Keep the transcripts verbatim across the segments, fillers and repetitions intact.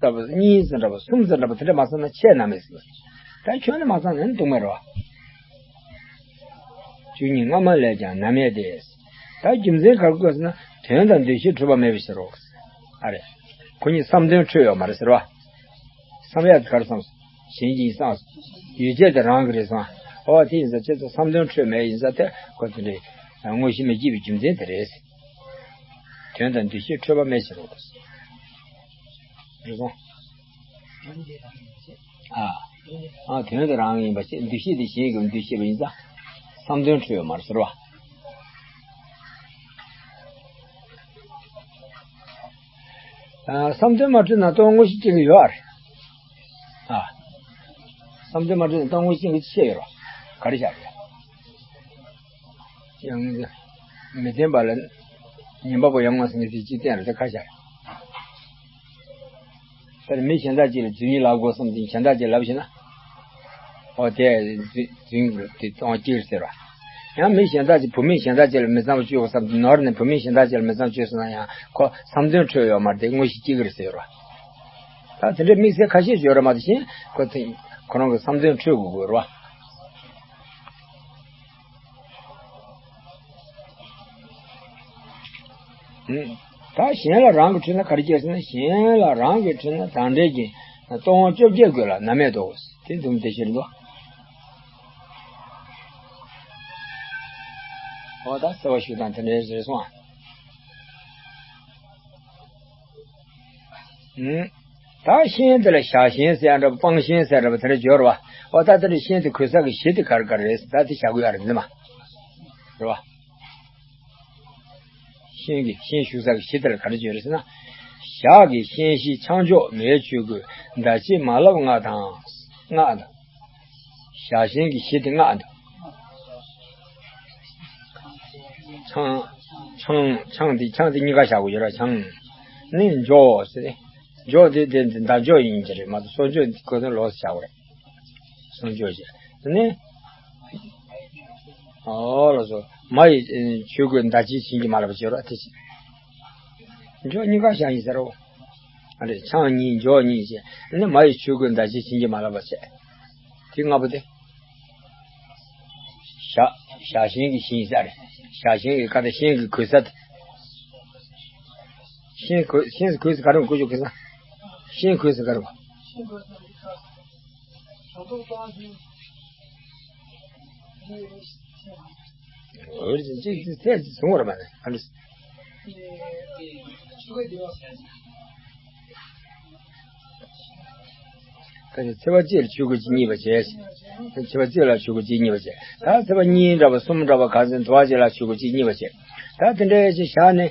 འདྲ་པོ་གཉིས་ཙམ་འདྲ་པོ་གསུམ་ཙམ་འདྲ་པོ་དེ་འདྲ་མ་བསམ་ན་ཆད་ན་མེད་ཟེར། ད་ཁྱོད་ནི་མ་བསམ་ན་ནི་སྡུག་མེད་རོ། བཅུ་གཉིས་སྔ་མ་ལས་ཀྱང་ནམ་ཡང་དེ། ད་རྒྱུ་མཚན་ག་རེ་བཀོད་ཟེར་ན། དོན་དང་འདུ་ཤེས་འཕྲོད་པ་མེད་པའི་ཕྱིར་རོ། ཨ་རེ། ཁོ་གཉིས་བསམ་དོན་འཕྲོད་ཡོད་མ་རེད་ཟེར་བ། བསམ་ཡག་དེ་ག་རེ་བསམ། གཞན་གྱིས་བསམ། ཡུལ་ཅན་དེ་རང་གི་རེད་བསམ། ཨོ་དེ་ཡིན་ཙང་ཁྱེད་ཚོ་བསམ་དོན་འཕྲོད་མེད་ཡིན་ཙང་དེ་ཁོ་དེ་འདྲའི་དངོས་གཞི་མི་སྐྱེ་བའི་རྒྱུ་མཚན་དེ་རེད། དོན་དང་འདུ་ཤེས་འཕྲོད་པ་མེད་ཕྱིར་རོ། རེད་སོང་། ཨ། ཨ་དོན་དེ་རང་ཡིན་པ་ཞིག་འདུ་ཤེས་དེ་གཞན་གྱི་འདུ་ཤེས་པ་ཡིན་ཙང་། བསམ་དོན་འཕྲོད་ཡོད་མ་རེད་ཟེར་བ། ཨ་བསམ་དོན་མ་འཕྲོད་ན་སྟོང་དངོས་གཞི་གཅིག་ཡོད་རེད། ཨ། བསམ་དོན་མ་འཕྲོད་ན་སྟོང་དངོས་གཞི་གཅིག་ཤེས་ཡོད་རེད། ག་རེ་བྱ་རེད། ཡང་མི་བདེན་པ་ལ་ཉན་པ་པོ་ཡང་ངོ་ཟིན་གྱི་ཅིག་བསྟན་རེད་དེ་ཁ་བྱ་རེད། དེར་མི་གཞན་དག་ཅིག་ལ་རྫུན་གཉིས་ལབ་དགོས་བསམ་སྟེ་གཞན་དག་ཅིག་ལབ་ཤེ་ན། ཨོ་དེ་རྫུན་རྫུན་དེ་སྟོང་གཅིག་ཟེར་བ། ཡང་མི་གཞན་དག་ཅིག་བུད་མེད་གཞན་དག་ཅིག་ལ་མི་གཙང་བ་སྤྱོད་དགོས་བསམ་སྟེ་ནོར་ནས་བུད་མེད་གཞན་དག་ཅིག་ལ་མི་གཙང་བ་སྤྱོད་སོང་ན་ཡང་ཁོ་བསམ་དོན་འཕྲོད་ཡོད་མ་རེད་དེ་དངོས་གཞི་གཅིག་རེད་ཟེར་བ། ད་དེ་འདྲའི་དམིགས་བསལ་ཁ་ཤས་ཡོད་རེད་མ་གཏོགས་གཞན་ཁོ་ཚོ་ཁོ་རང་གི་བསམ་དོན་འཕྲོད་དགོས་དགོས་རེད་བ། ད་གཞན་ལ་རང་གི་འཕྲོད་ན་ག་རེ་སྐྱེ་ཟེར་ན། གཞན་ལ་རང་གི་འཕྲོད་ན་དང་འབྲེལ་གྱི་སྟོང་བ་བཅོ་བརྒྱད་དགོས་ལ་ན་མེད་དོ། དེ་འདུམ་དེ་ཕྱིར་འདུག་ཨོ་ད་སེ་བ་ཞུ་དང་དེ་འདྲའི་རེད་སོང་ཨ། ད་ཤན་དེ་ལ་བྱ་ཤན་ཟེར་ཡ་འདྲ་པོ་སྤང་ཤན་ཟེར་ཡ་འདྲ་པོ་དེ་འདྲ་སྦྱོར་བ། ཨོ་ད་དེ་འདྲ་ཤན་དེ་གོས་ས་གི་གཞི་དེ་ག་རེ་ག་རེ་རེད་ཟེར་ད་དེ་བྱ་དགོས་ཡ་རེད་འདི་མ། རེད་བ། ཤན་གྱི་ཤན་ཞུགས་ས་གི་གཞི་དེ་ལ་ག་རེ་བརྗོད་རེད་ཟེར་ན། ཞག་གི་ཤན་གཞི་ཆང་འཇོག་མེའི་ཆོས་གོས་མདའ་ཕྱེད་མ་ལབ་སྔགས་དང་། སྔགས་དང་། ཞག་ཤན་གྱི་གཞི་དེ་སྔགས་དང་། ཆང་། ཆང་། ཆང་དེ་ཆང་དེ་གཉིས་ཀ་བཞག་དགོས་ཡོད་ར་ཆང་། ནི་འཇོག་ཟེར་ཏེ། འཇོག་དེ་དེ་མདའ་འཇོག་ཡིན་གྱི་རེད་མ་གཏོགས་སོར་འཇོག་དེ་ཁོ་ཚོ་ལོགས་སུ་བཞག་དགོས་རེད། སོར་འཇོག་བྱས། དེ་ནས། ཨོ་ལགས་སོ། མ་ཡི་ཆོས་གོས་མདའ་ཕྱེད་བྱིན་གྱིས་མ་བརླབས་པ་བྱེད་རོགས་དེ་བྱས། འཇོག་གཉིས་ཀ་བཞག་ཡིན་ཟེར་རོ། ཨ་རེ་ཆང་གཉིས་འཇོག་གཉིས་བྱས། ནི་མ་ཡི་ཆོས་གོས་མདའ་ཕྱེད་བྱིན་གྱིས་མ་བརླབས་པ་བྱས། དེ་ལྔ་པོ་དེ། ཞག་ཞག་ཤན་གྱི་ཤན་ཟེར་རེད། ཞག་ཤན་གྱི་ཀ་ད་ཤན་གྱི་གོས་ས་དེ། ཤན་གོས་ཤན་གོས་ས་ག་རེ་གོས་ཆོག་གོས་ས། ཤན་གོས་ས་ག་རེ་གོ། འོ་ཅིག་ཅིག་ཅིག་ཚད་ཅིག་བཟུང་བར་མ་ནས་ཨ་འདྲ། ད་ནི་ཚེས་པ་གཅིག་ལ་ཆོས་གོས་གཅིག་རྙེད་པ་བྱས། ཚེས་པ་གཅིག་ལ་ཆོས་གོས་གཅིག་རྙེད་པ་བྱས། ད་ཚེས་པ་གཉིས་འདྲ་བ་གསུམ་འདྲ་བ་ག་ཚོད་དུ་བ་གཅིག་ལ་ཆོས་གོས་གཅིག་རྙེད་པ་བྱས། ད་དེ་འདྲའི་ཞིག་བཞག་ནས།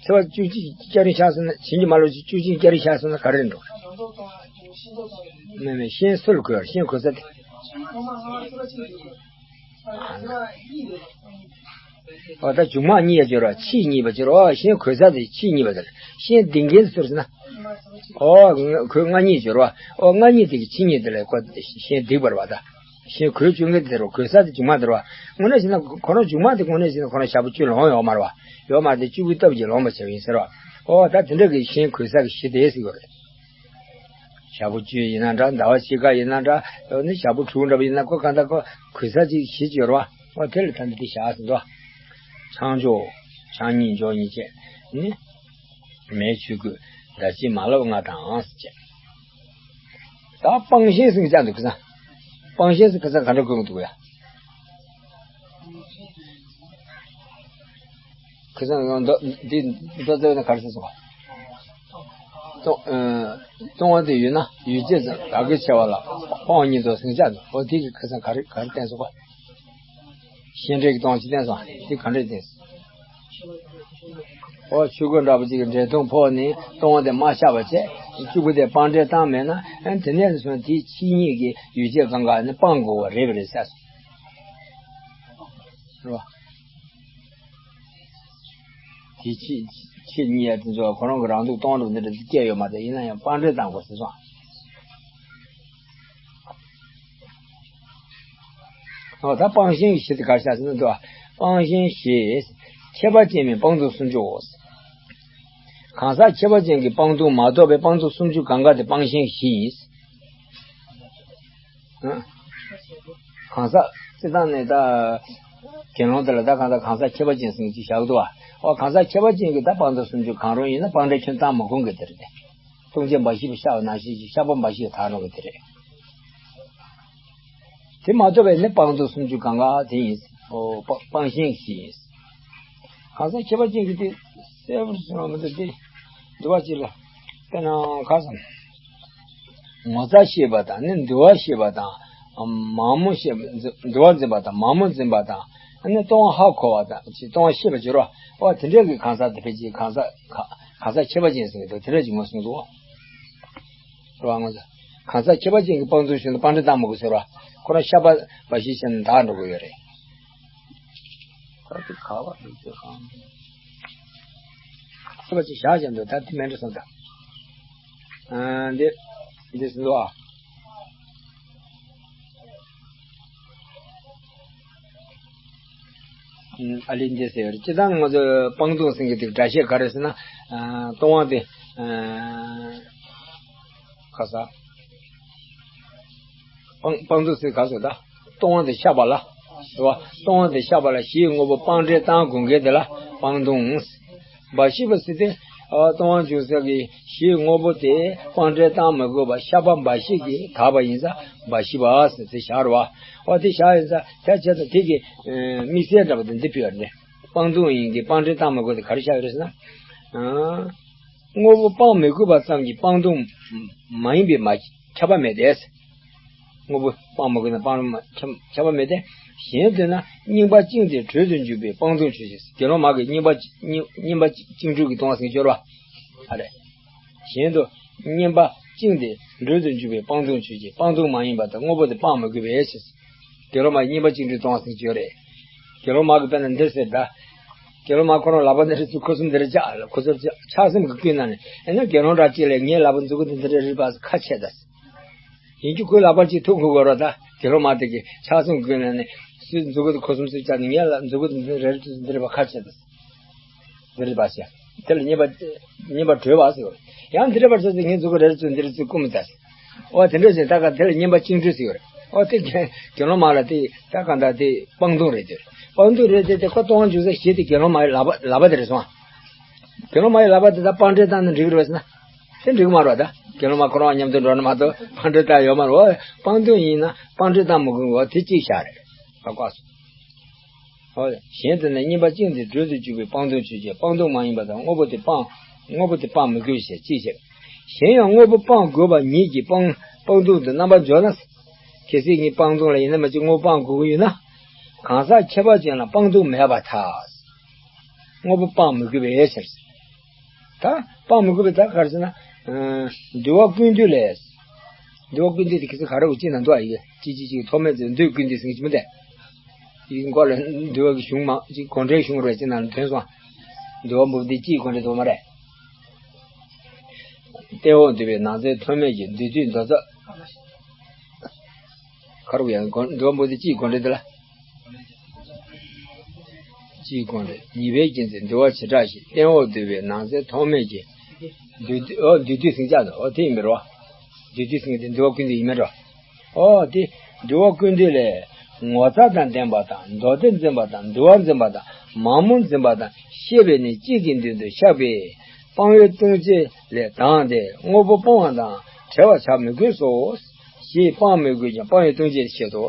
ཚེས་པ་བཅུ་གཅིག་སྐྱ་རེངས་ཤར་སོང་ན་བྱིན་གྱིས་མ་བརླབས་ཅིག་བཅུ་གཅིག་སྐྱ་རེངས་ཤར་སོང་ན་ག་རེ་འགྲོ། མེད་མེད་ཤན་སུ་ལ་གོས་ཤན་གོས་ས་དེ། ཨོ་ད་མཇུག་མ་གཉིས་ཡ་སྦྱོར་བ་ཕྱིས་གཉིས་པ་སྦྱོར་བ་ཤན་གོས་ས་དེ་ཕྱིས་གཉིས་པ་དེ་ལ་ཤན་ལྡིང་མཁན་སུ་རེད་ཟེར་ན། ཨོ་གོས་ལྔ་གཉིས་སྦྱོར་བ་ཨོ་ལྔ་གཉིས་དེ་གི་ཕྱི་གཉིས་དེ་ལ་ཁོ་ཤན་ལྡིང་བར་བ་ད། ཤན་གོས་བཅུག་མཁན་དེ་རུ་གོས་ས་དེ་མཇུག་མ་དེ་རུ་བ། དངོས་གནས་བྱས་ན་ཁོ་རང་མཇུག་མ་དེ་དངོས་གནས་བྱས་ན་ཁོ་རང་ཞག་པོ་བཅུ་ལོངས་ཡོད་མ་རེད་བ། ཡོད་མ་རེད་དེ་བཅུ་དགུའི་སྟབས་ཀྱིས་ལོངས་པ་བྱས་པ་ཡིན་ཟེར་བ། ཨོ་ད་དེ་འདྲ་གི་ཤན་གོས་ས་གི་གཞི་དེ་ཟེར་གྱི་ཡོད་རེད། ཞག་པོ་བཅུ་ཡིན་ན་འདྲ་ཟླ་བ་གཅིག་ཀ་ཡིན་ན་འདྲ་ནི་ཞག་པོ་དྲུག་འདྲ་པོ་ཡིན་ན་ཁོ་གང་ལྟར་ཁོ་གོས་ས་ཅིག་གཞི་ཅིག་ཡོད་རེད་བ། ཨོ་དེ་ལ་ད་འདི་དེ་བཞག་ཟིན་ཏོ། ཆང་འཇོག་ཆང་གཉིས་འཇོག་གཉིས་བྱས་ནི། མེའི་ཆོས་གོས་མདའ་ཕྱེད་མ་བརླབས་སྔགས་དང་ཟེར་བྱས། ད་སྤང་ཤན་ཟེར་གྱི་ཅག་འདུག་གི་ས། སྤང་ཤན་ཟེར་གྱི་ས་ག་འདྲ་གོ་གི་འདུག་ཡ། ཁ་སང་ཡང་འདི་འདི་འདི་ཚོ་ནི་ག་རེ་ཟེར་སོང་། ལྟུང་ལྟུང་བ་དེ་ཡོད་ན་ཡུལ་ཅན་ཙམ་དག་གི་ཆེ་བ་ལ་སྤང་གཉིས་དོ་ཟིང་ཆ་འདུག་འོ་དེ་གི་ཁ་སང་ག་རེ་ག་རེ་བསྟན་སོང་ག་ཤན་འབྲས་ཀྱི་ལྟུང་བ་ཅི་བསྟན་སོང་དེ་ག་འདྲས་བསྟན་སོང་། འོ་ཆོས་གོས་འདྲ་པོ་ཅིག་གི་འབྲས་ལྟུང་ཕོག་ནས་ལྟུང་བ་དེ་མ་བཤགས་པ་བྱས་གཅིག་པུ་དེ་སྤང་འབྲས་བཏང་མེད་ན་དེ་ནས་བཟུང་དེའི་ཕྱི་ཉིད་ཀྱི་ཡུལ་ཅན་གང་ག་ནི་སྤང་དགོས་པ་རེད་པ་རེད་ཟེར་སོང་། རེད་བ། དེ་ཕྱི་ཕྱི་གཉིས་ཡ་དེ་ཚོ་ཁོ་རང་གི་རང་སྡུག་གཏོང་རུ་འདི་འདྲ་སྐྱེ་ཡོད་མ་རེད། ཡིན་ན་ཡང་སྤང་འབྲས་བཏང་དགོས་ཟེར་སོང་། ཨོ་ད་སྤང་ཤན་གྱི་གཞི་དེ་ག་རེ་བཞག་ཟེར་ན་འདུག་སྤང་ཤན་གཞི་ཁྱད་པར་ཅན་མའི་སྤང་ལྟུང་སུམ་ཅུའོ། གང་ཟག་ཁྱད་པར་ཅན་གྱི་སྤང་ལྟུང་མ་གཏོགས་པའི་སྤང་ལྟུང་སུམ་ཅུ་གང་ག་དེ་སྤང་ཤེས་བཞི་ཡིན། ཨ། གང་ཟག་སྤྱིར་བཏང་ནས་ད་དགེ་སློང་དེ་ལ་ད་གང་ཟག་གང་ཟག་ཁྱད་པར་ཅན་ཟེར་གྱི་བཞག་འདུག་བ། ཨོ་གང་ཟག་ཁྱད་པར་ཅན་གྱི་ད་སྤང་ལྟུང་སུམ་ཅུ་གང་རུང་ཡིན་ན་སྤང་འབྲས་ཁྱོན་བཏང་མི་དགོས་གི་དེ་རེད། ལྟུང་བྱེད་འབའ་ཞིག་པ་བཤགས་པ་ནང་བཞིན་གྱི་བཤགས་པ་འབའ་ཞིག་དག་འགྲོ་གི་དེ་རེད། དེ་མ་གཏོགས་པའི་ནི་སྤང་ལྟུང་སུམ་ཅུ་གང་ག་དེ་ཡིན། ཨོ་སྤ་སྤང་ཤེས་བཞི་ཡིན། གང་ཟག་ཁྱད་པར་ཅན་གྱི་དེ་གསལ་པོར་གསུངས་པ་མི་འདུག་སྟེ། འདུལ་བ་གཅིག་ལ། དཔེར་ན་ག་ཟེར། ངོ་ཚ་ཤེས་པ་དང་ནི་འདུལ་བ་ཤེས་པ་དང་། མང་མོ་ཤེས་པ་འཛིན་འདུལ་བ་འཛིན་པ་དང་མང་མོ་འཛིན་པ་དང་། ནི་ལྟུང་བ་ཧ་གོ་བ་དང་ཅི་ལྟུང་བ་ཤེས་པར་འགྱུར་བ། ཨོ་དེ་འདྲ་གི་གང་ཟག་དེ་ཕལ་ཆེར་གང་ཟག་ག་གང་ཟག་ཁྱད་པར་ཅན་ཟེར་གྱི་འདུག་དེ་འདྲ་ཅིག་ངོས་བཟུང་འདུག་རེད་བ། ངོ་ཚ། གང་ཟག་ཁྱད་པར་ཅན་གྱི་སྤང་ལྟུང་ཞུས་ན་སྤང་འབྲས་བཏང་མི་དགོས་ཟེར་བ། ཁོ་རང་བཤགས་པ་འབའ་ཞིག་བྱས་ནས་དག་འགྲོ་གི་ཡོད་རེད། ད་དེ་ག་བ་རེད་ཟེར་གང་། ཁྱད་པར་ཅན་བཞག་བཞག་འདུག་ད་དེ་མིན་འགྲོ་སོང་ད། ཨ་འདི་འདི་ཟིན་འདུག་ཨ། ཨ་ལི་འདི་ཟེར་སྤྱིར་བཏང་ང་ཚོ་སྤང་ལྟུང་ཟེར་གྱི་དེ་སྒྲ་བཤད་ག་རེ་ཟེར་ན། ལྟུང་བ་དེ་ཁ་ས་སྤང་སྤང་ལྟུང་ཟེར་ག་ཟེར་ད། ལྟུང་བ་དེ་བཤགས་པ་ལ། རེད་བ། ལྟུང་བ་དེ་བཤགས་པ་ལ་གཞིའི་དངོས་པོ་སྤང་འབྲས་བཏང་དགོས་མཁན་དེ་ལ་སྤང་ལྟུང་། འབའ་ཞིག་པ་ཟེར་ཏེ། ལྟུང་བ་འབྱུང་ས་གི་གཞིའི་དངོས་པོ་དེ་སྤང་འབྲས་བཏང་མི་དགོས་པ་བཤགས་པ་འབའ་ཞིག་གིས་དག་པ་ཡིན་ཙང་འབའ་ཞིག་པ་ཟེར་ཚེ་བཞག་རེད་བ། འོ་དེ་བཞག་ཡིན་ཙང་དེ་བྱས་ཙང་དེ་གི་དམིགས་བསལ་འདྲ་པོ་དེ་འདི་ཕུལ་བ་རེད། སྤང་ལྟུང་ཡིན་གྱི་སྤང་འབྲས་བཏང་མི་དགོས་དེ་ག་རེ་བཞག་ཡོད་རེད་ཟེར་ན། དངོས་པོ་སྤང་མི་དགོས་པ་ཙམ་གྱིས་སྤང་ལྟུང་མ་ཡིན་པའི་མ་ཁྱབ་པ་མེད་དེ། དངོས་པོ་སྤང་མ་དགོས་ན་སྤང་ལུང་མ་ཁྱབ་ཁྱབ་པ་མེད་དེ། གཞན་དུ་ན་རྙིང་པ་བཅིངས་ཏེ་གྲོལ་དུ་འཇུག་པའི་སྤང་ལྟུང་ཆོས་ཅན། དགེ་སློང་མ་གིས་རྙིང་པ་རྙིང་རྙིང་པ་བཅིངས་གྲོལ་གྱི་ལྟུང་བ་ཟེར་གྱི་ཡོད་རེད་བ། ཨ་རེ། གཞན་དུ་རྙིང་པ་བཅིངས་ཏེ་གྲོལ་དུ་འཇུག་པའི་སྤང་ལྟུང་ཆོས་ཅན། སྤང་ལྟུང་མ་ཡིན་པ་དང་དངོས་པོ་དེ་སྤང་མི་དགོས་པའི་ཕྱིར། དགེ་སློང་མ་རྙིང་པ་བཅིངས་གྲོལ་ལྟུང་བ་ཟེར་གྱི་ཡོད་རེད། དགེ་སློང་མ་གིས་དཔེར་ན་འདིར་ཟེར་ད། དགེ་སློང་མ་ཁོ་རང་ལག་པ་འདི་འདྲ་ཚུགས་ཁུ་སིམ་འདི་འདྲ་བཅག་ཁུ་སིམ་ཆགས་སེམས་ཀྱི་ཀུན་ན་ནི་ཨེ་ན་དགེ་སློང་གྲགས་ཅིག་ལས་ངའི་ལག་པ་མཛུ་གུ་འདི་འདི་འདྲ་རིལ་བ་ཁ་ཕྱེ་ད། ཡིན་རྒྱུ་ཁོའི་ལག་པ་གཅིག་ཐུག་ཁུག་གོ་རོ་ད། དགེ་སློང་མ་དེ་གི་ཆགས་སེམས་ཀུན་ན་ནི་སུས་མཛུ་གུ་དེ་ཁུ་སིམ་སུས་བཅག་ནི་ངའི་ལག་མཛུ་གུ་འདི་འདི་རིལ་འདི་འདྲ་བ་ཁ་ཕྱེ་ད། འདི་འདྲ་བ་ཞེས་དེ་ལ་རྙིང་པ་རྙིང་པ་གྲོལ་བ་ཟེར་བ། ཡང་འདི་འདྲ་བ་ཟེར་ཏེ་ངའི་མཛུ་གུ་རིལ་ཚུལ་འདི་རིལ་ཚུལ་ཀུ་མི་ད། འོ་དེ་འདྲ་ཞིག་ད་ག་དེ་ལ་རྙིང་པ་བཅིངས་གྲོལ་ཟེར་ཡོད་རེད། འོ་དེ་དགེ་དགེ་སློང་མ་ལ་དེ་ད་ག་ད་དེ་སྤང་ལྟུང་རེད་དེ། སྤང་ལྟུང་རེད་དེ་དེ་ཁོ་ལྟུང་བ་འཇུག་ས་ཞེས་དེ་དགེ་སློང་མ་ཡི་ལག་པ་ལག་པ་དེ་རེད་སོང་། དགེ་སློང་མ་ཡི་ལག་པ་དེ་ད་སྤང་འབྲས་བཏང་ན་འགྲིག་གི་རེད་ཟེར་ན། དེ་འགྲིག་གི་མ་རེད་ད། དགེ་སློང་མ་ཁོ་རང་མཉམ་དུ་འགྲོ་ན་མ་གཏོགས་སྤང་འབྲས་བཏང་ཡོད་མ་རེད། འོ་སྤང་ལྟུང་ཡིན་ན་སྤང་འབྲས་བཏང་མི་དགོས་འོ་དེ་གཅིག་བཞག་རེད། ད་བཀག་སོང་། འོ། གཞན་དུ་ནི་རྙིང་པ་བཅིངས་ཏེ་གྲོལ་དུ་འཇུག་པའི་སྤང་ལྟུང་ཆོས་ཅན། སྤང་ལྟུང་མ་ཡིན་པ་དང་དངོས་པོ་དེ་སྤང་དངོས་པོ་དེ་སྤང་མི་དགོས་ཞེས་ཅིའི་ཕྱིར། གཞན་ཡང་དངོས་པོ་སྤང་དགོས་པ་ཉིད་ཀྱིས་སྤང་སྤང་ལྟུང་དུ་རྣམ་པར་འཇོག་ན། གལ་སྲིད་ངས་སྤང་ལྟུང་ལ་ཡིན་ན་མ་གཅིག་དངོས་པོ་སྤང་དགོས་ཀྱི་ཡོད་ན། གང་ཟག་ཁྱད་པར་ཅན་ལ་སྤང་ལྟུང་མེད་པར་ཐལ། དངོས་པོ་སྤང་མི་དགོས་པའི་ཕྱིར། ད་སྤང་མི་དགོས་པའི་ད་ག་རེ་ཟེར་ན། འདུལ་བ་ཀུན་བཏུས་ལས། འདུལ་བ་ཀུན་བཏུས་དེ་ཁ་སང་ག་རེ་འུ་ཅི་ན་འདུག་ཨ་ཡིག་ཅི་ཅི་ཅི་ཐོགས་མེད་ཚེ་འདུལ་ཀུན་བཏུས་ཟེར་གྱི་མི་འདུག་ཡིག་མགོ་ལ་འདུལ་བ་གི་གཞུང་མ་ཅིག་དགོངས་འགྲེལ་གཞུང་རེད་ཅེ་ན་ཐོན་སོང་། འདུལ་བ་འབུམ་སྡེ་སྤྱིའི་དགོངས་འགྲེལ་དུ་མ་རེད། སྟེང་འོག་འདུས་པའི་ནང་ཚན་ཐོགས་མེད་ཀྱི་འདུལ་བཏུས་མདོ་རྩ། ཁ་རུ་ཡང་འདུལ་བ་འབུམ་སྡེ་སྤྱིའི་དགོངས་འགྲེལ་དེ་ལ། སྤྱིའི་དགོངས་འགྲེལ་ཉེས་པའི་རྒྱུ་མཚན་འདུལ་བ་བྱེ་བྲག་བཞི། སྟེང་འོག་འདུས་པའི་ནང་ཚན་ཐོགས་མེད་ཀྱི། འདུལ་འདུལ་འོ་འདུལ་བཏུས་ཟིན་ཅག་འདུག་འོ་དེ་ཡིན་པའི་རོ། འདུལ་བཏུས་ཟིན་གྱི་དེ་འདུལ་བ་ཀུན་བཏུས་ཡིན་མིན་རོ། འོ་དེ་འདུལ་བ་ཀུན་བཏུས་ལས། ངོ་ཚ་དང་ལྡན་པ་དང་མདོ་སྡེ་འཛིན་པ་དང་འདུལ་བ་འཛིན་པ་དང་མང་མོ་འཛིན་པ་དང་ཤེས་པས་ནི་གཅིག་གི་མདུན་དུ་བཤགས་པའི་སྤང་བའི་ལྟུང་བྱེད་ལས་དང་སྟེ་དངོས་པོ་སྤོང་བ་དང་བྲལ་བར་བྱ་མི་དགོས་སོ། ཞེས་སྤང་མི་དགོས་ཀྱང་སྤང་བའི་ལྟུང་བྱེད་བཤད་དོ།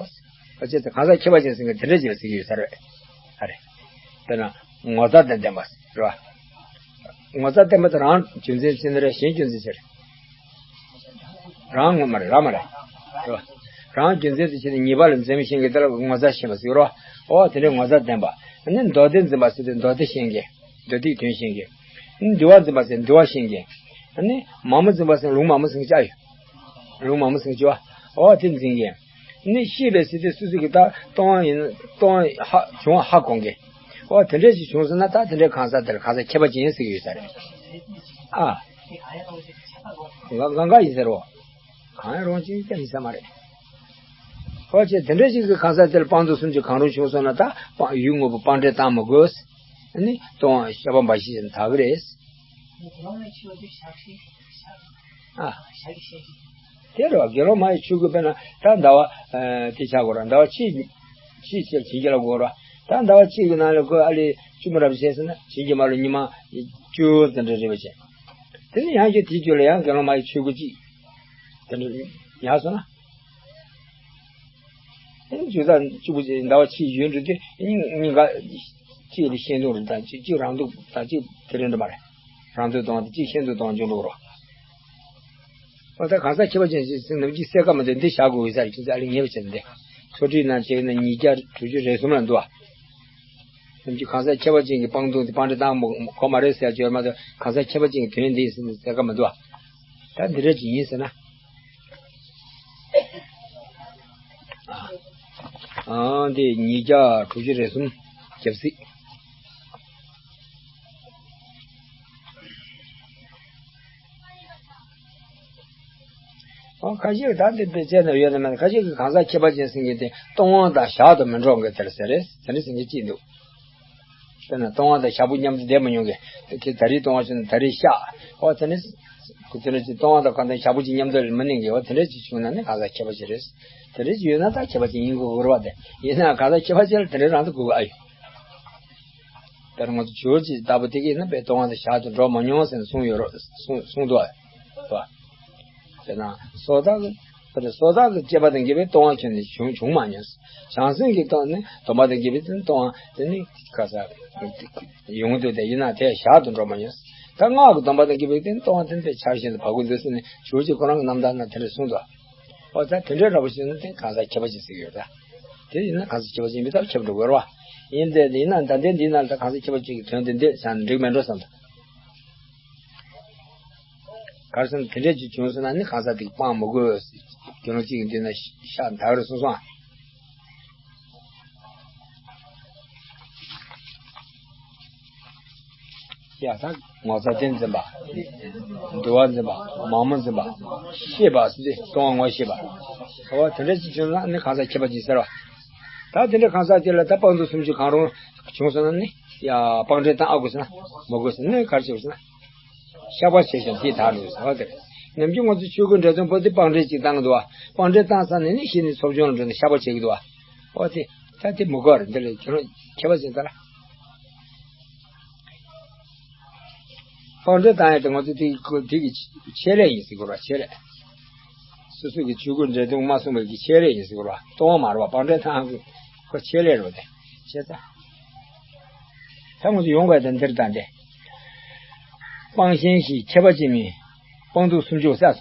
ཨ་ཅེ་ཚེ་གང་ཟག་ཁྱད་པར་ཅན་ཟེར་མཁན་དེ་འདྲ་ཅིག་ལ་ཟེར་གྱི་ཡོད་ས་རེད། ཨ་རེ། དཔེར་ན་ངོ་ཚ་དང་ལྡན་པ་རེད་བ། ངོ་ཚ་ལྡན་པ་དེ་རང་རྒྱུ་མཚན་ཅི་ནི་རེད། གཞན་རྒྱུ་མཚན་ཅི་རེད། རང་ངོ་མ་རེད། རང་མ་རེད། རེད་བ། རང་རྒྱུ་མཚན་དེ་ཕྱིར་ནི་ཉེས་པ་ལ་འཛེམ་ཤེས་མཁན་དེ་ལ་ངོ་ཚ་ཤེས་པ་ཟེར་རོ། ཨོ་དེ་འདྲའི་ངོ་ཚ་ལྡན་པ། ཨ་ནི་མདོ་སྡེ་འཛིན་པ་ཟེར་དུས་མདོ་སྡེ་ཤེས་མཁན། མདོ་སྡེའི་དོན་ཤེས་མཁན། འདུལ་བ་འཛིན་པ་ཟེར་འདུལ་བ་ཤེས་མཁན། ཨ་ནི་མང་མོ་འཛིན་པ་ཟེར་ལུང་མང་མོ་ཟེར་གྱི་ཡོད། ལུང་མང་མོ་ཟེར་གྱི་ཡོད། ཨོ་དེ་འཛིན་མཁན། ཨ་ནི་ཤེས་པས་ཟེར་དུས་སོ་སོ་གི་ད་སྟོང་ཡིན་སྟོང་ཧ་བྱུང་བ་ཧ་གོ་མཁན། ཨོ་དེ་འདྲས་ཞིག་བྱུང་སོང་ན་ད་དེ་འདྲའི་གང་ཟག་དེར་གང་ཟག་ཁྱད་པར་ཅན་ཟེར་གྱི་ཡོད་ས་རེད། ཨ། ང་གང་ག་ཡིན་ཟེར་རོ། གང་ཡང་རུང་ཅིག་ཀྱང་ཡིན་ས་མ་རེད། ཁོ་ཆེ་དེ་འདྲ་ཞིག་གི་གང་ཟག་དེར་སྤང་ལྟུང་སུམ་ཅུ་གང་རུང་བྱུང་སོང་ན་ད་སྤང་ཡུལ་དངོས་པོ་སྤང་འབྲས་བཏང་མི་དགོས། ཨ་ནི་ལྟུང་བ་བཤགས་པ་འབའ་ཞིག་བྱས་ན་དག་གི་རེད། ཨ། དེ་རེད་བ། དགེ་སློང་མ་ཡི་ཆོས་གོས་དཔེར་ན་ད་ཟླ་བ་ཨ་དེ་ཆགས་དགོས་ར། ཟླ་བ་ཕྱེད་ཕྱེད་ཕྱེད་བྱིན་གྱིས་བརླབ་དགོས་ར། ད་ཟླ་བ་གཅིག་གི་ནང་ལ་ཁོས་ཨ་ལས་བཅུ་མོ་རབ་བྱས་ཟེར་ན་བྱིན་གྱིས་མ་བརླབས་ཉི་མ་བཅུ་དེ་འདྲ་རེད་པ་བྱས། དེ་ནས་ཡང་ཁྱོད་དེའི་རྒྱུད་ལ་ཡང་དགེ་སློང་མ་ཡི་ཆོས་གོས་གཅིག་དེ་འདྲ་ཡང་སོང་ན། ཨེ་ཇུ་ཟ་གཅིག་པུ་ཟླ་བ་གཅིག་ཡོད་འགྲོ་དུས་ཨེ་གཉིས་ཀ་གཅིག་ལ་ཤེས་འདུག་རེད། ད་གཅིག་གཅིག་རང་སྡུག་ད་གཅིག་དེ་རིང་འགྲོ་མ་རེད། རང་སྡུག་གཏོང་བ་དེ་གཅིག་ཤེས་འདུག་གཏོང་བ་འཇུག་འགྲོ་རོགས། ཨོ་ད་གང་ཟག་ཁྱད་པར་ཅན་ཞིག་ཟིན་ནམ་གཅིག་གསལ་ཁ་མ་འདུག་འདི་བཞག་དགོས་ཡོད་ས་རེད། ཁྱོད་ཚོ་ཨ་ལི་ངེས་པ་བྱས་ནས་འདི་ཚོ་ཁྲིད་ནང་བྱས་ན་ཉིས་བརྒྱ་དྲུག་ཅུ་རེ་གསུམ་ལ་འདུག་ཨ། ནམ་རྒྱུན་གང་ཟག་ཁྱད་པར་ཅན་གྱི་སྤང་ལྟུང་དེ་སྤང་འདྲེན་བཏང་དགོས་མ་རེད་ཟེར་ཡ་ཅིག་ཡོད་མ་གཏོགས་གང་ཟག་ཁྱད་པར་ཅན་གྱི་དོན་འདི་ཡིན་ཟེར་ནས་གསལ་ཁ་མི་འདུག་ཨ། ད་འདི་འདྲ་ཅིག་ཡིན་ཟེར་ན། ཨ། འདི་ཉིས་བརྒྱ་དྲུག་ཅུ་རེ་གསུམ་རྒྱབ་སྲིད། ཨོ་ཁ་ཤས་ཀྱིས་ད་འདི་དཔེ་བྱས་ན་ཡོད་ན་མེད་ན། ཁ་ཤས་ཀྱིས་གང་ཟག་ཁྱད་པར་ཅན་ཟེར་མཁན་དེ་སྟོང་པ་དང་ཞག་ཏུ་མི་འགྲོ་མཁན་དེ་ལ་ཟེར་རེད། དེ་འདྲ་ཟེར་མཁན་གཅིག་འདུག་དཔེར་ན་སྟོང་པ་དང་ཞག་པོ་མཉམ་དུ་བསྡད་མི་མྱོང་མཁན་དེ། ད་རེས་སྟོང་པ་བྱུང་ན་ད་རེས་ཤག་ཨོ་དེ་ནི་ཁོ་དེ་འདྲ་ཅིག་སྟོང་པ་དང་གང་ལྟར་ཞག་པོ་གཅིག་མཉམ་དུ་མི་གནས་མཁན། ཨོ་དེ་འདྲ་ཅིག་བྱུང་ན་ནི་གང་ཟག་ཁྱད་པར་ཅན་རེད། དེ་འདྲ་ཅིག་ཡོད་ན་ད་ཁྱད་པར་ཅན་ཡིན་དགོས་རེད་བ། དེ་ཡིན་ན་གང་ཟག་ཁྱད་པར་ཅན་ལ་དེ་འདྲ་རང་དུ་དགོས་པ་ཨ་ཡོད། དཔེར་ང་ཚོ་ཇོ་བོ་རྗེ་ལྟ་བུ་དེ་གིས་ནི་དཔེ་སྟོང་པ་དང་ཞག་ཏུ་འགྲོ་མ་མྱོང་ཟེར་ནས་གསུངས་ཡོད་རོ། གསུངས་གསུངས་འདུག་ཨ། དཔེར་ན་སོ་ཐར་གྱི་དཔེར་ན་སོ་ཐར་གྱི་སྤྱད་པ་དང་དགེ་བའི་སྟོང་པ་ཁྱོན་ནས་བྱུང་བྱུང་མ་མྱོང་། བྱང་སེམས་ཀྱི་སྟོང་ནི་སྡོམ་པ་དང་དགེ་བའི་སྟོང་པ་དེ་ནི་ག་ས་ཡོང་འདུག་དེ་ཡིན་ན་དེ་ཞག་ཏུ་འགྲོ་མ་མྱོང་། ད་སྔགས་ཀྱི་སྡོམ་པ་དང་དགེ་བའི་སྟོང་པ་དེ་ནི་དཔེ་ཆ་བཞིན་དུ་བག་གོ་འདུག་ཟེར་ནས་ཇོ་བོ་རྗེ་ཁོ་རང་གི་རྣམ་ཐར་ན་དེ་འདྲ་གསུངས་འདུག་ཨོ་ད་དེ་འདྲའི་འདྲ་པོ་ཞིག་ན་དེ་གང་ཟག་ཁྱད་པར་ཅན་ཟེར་གྱི་ཡོད་ད། དེ་ཡིན་ན་གང་ཟག་ཁྱད་པར་ཅན་ཡིན་པའི་ཐབས་ཁྱབ་འགྲོ་དགོས་རེད་བ། ཡིན་ཏེ་ཡིན་ན་ད་ལྟའི་འདི་ན་ད་གང་ཟག་ཁྱད་པར་ཅན་གྱི་དོན་དེ་འདི་བྱས་ན་འགྲིག་མེད་འགྲོ་བསམ་ད། གར་སོང་དེ་འདྲས་ཅིག་བྱུང་སོང་ན་ནི་གང་ཟག་དེ་སྤང་མི་དགོས། དགེ་སློང་གཅིག་གི་མདུན་ན་ཤག་འདར་སོང་སོང་། ཡ་ད་ངོ་ཚ་དེ་འཛིན་པ། འདུལ་བ་འཛིན་པ། མ་མོ་འཛིན་པ། ཤེས་པ་ཟེར་ཏེ་སྟོང་པ་ངོ་ཤེས་པ། འོ་དེ་འདྲ་ཅིག་བྱུང་ན་ནི་གང་ཟག་ཁྱད་པར་ཅན་ཟེར་བ། ད་དེ་འདྲ་གང་ཟག་དེ་ལ་ད་སྤང་ལྟུང་སུམ་ཅུ་གང་རུང་བྱུང་སོང་ན་ནི་ཡ་སྤང་འདྲེན་བཏང་ཨ་དགོས་ཟེར་ན་མ་དགོས་ཟེར་ནི་གར་བྱེད་དགོས་ཟེར་ན། བཤགས་པ་བྱས་ཤིང་དེ་དག་ལས་ཟེར་བ་དེ་རེད། ནམ་རྒྱུན་ང་ཚོ་ཆོས་གོས་འདྲེན་སྟངས་པོ་དེ་སྤང་འདྲེན་ཅིག་བཏང་གི་འདུག་བ། སྤང་འདྲེན་བཏང་ཚར་ནས་ནི་གཞི་ནས་ཚོགས་ཆུང་ལ་འགྲོ་ནས་བཤགས་པ་བྱེད་ཀྱི་འདུག་བ། ཨོ་དེ་ད་དེ་མི་དགོས་རེད། འདི་ལས་ཁྱོད་རང་ཁྱད་པར་ཅན་ད་ལ། སྤང་འདྲེན་བཏང་ཡ་དེ་ང་ཚོ་དེ་ཁོ་དེ་གི་ཆེད་ལས་ཡིན་ཟེར་དགོས་ར། ཆེད་ལས། སོ་སོ་གི་ཆོས་གོས་འདྲེན་སྟངས་མ་གསུངས་པའི་གི་ཆེད་ལས་ཡིན་ཟེར་དགོས་ར། སྟོང་པ་མ་རེད་བ། སྤང་འདྲེན་བཏང་ཁོ་ཆེད་ལས་རེད་བ། དེ་བྱས་ཙང་། ད་ང་ཚོ་ཡོང་དགོས་དེ་འདིར་ད་འདི། སྤང་གཞན་བཞི་ཁྱད་པར་ཅན་མིན། སྤང་ལྟུང་སུམ་ཅུ་ཟེར།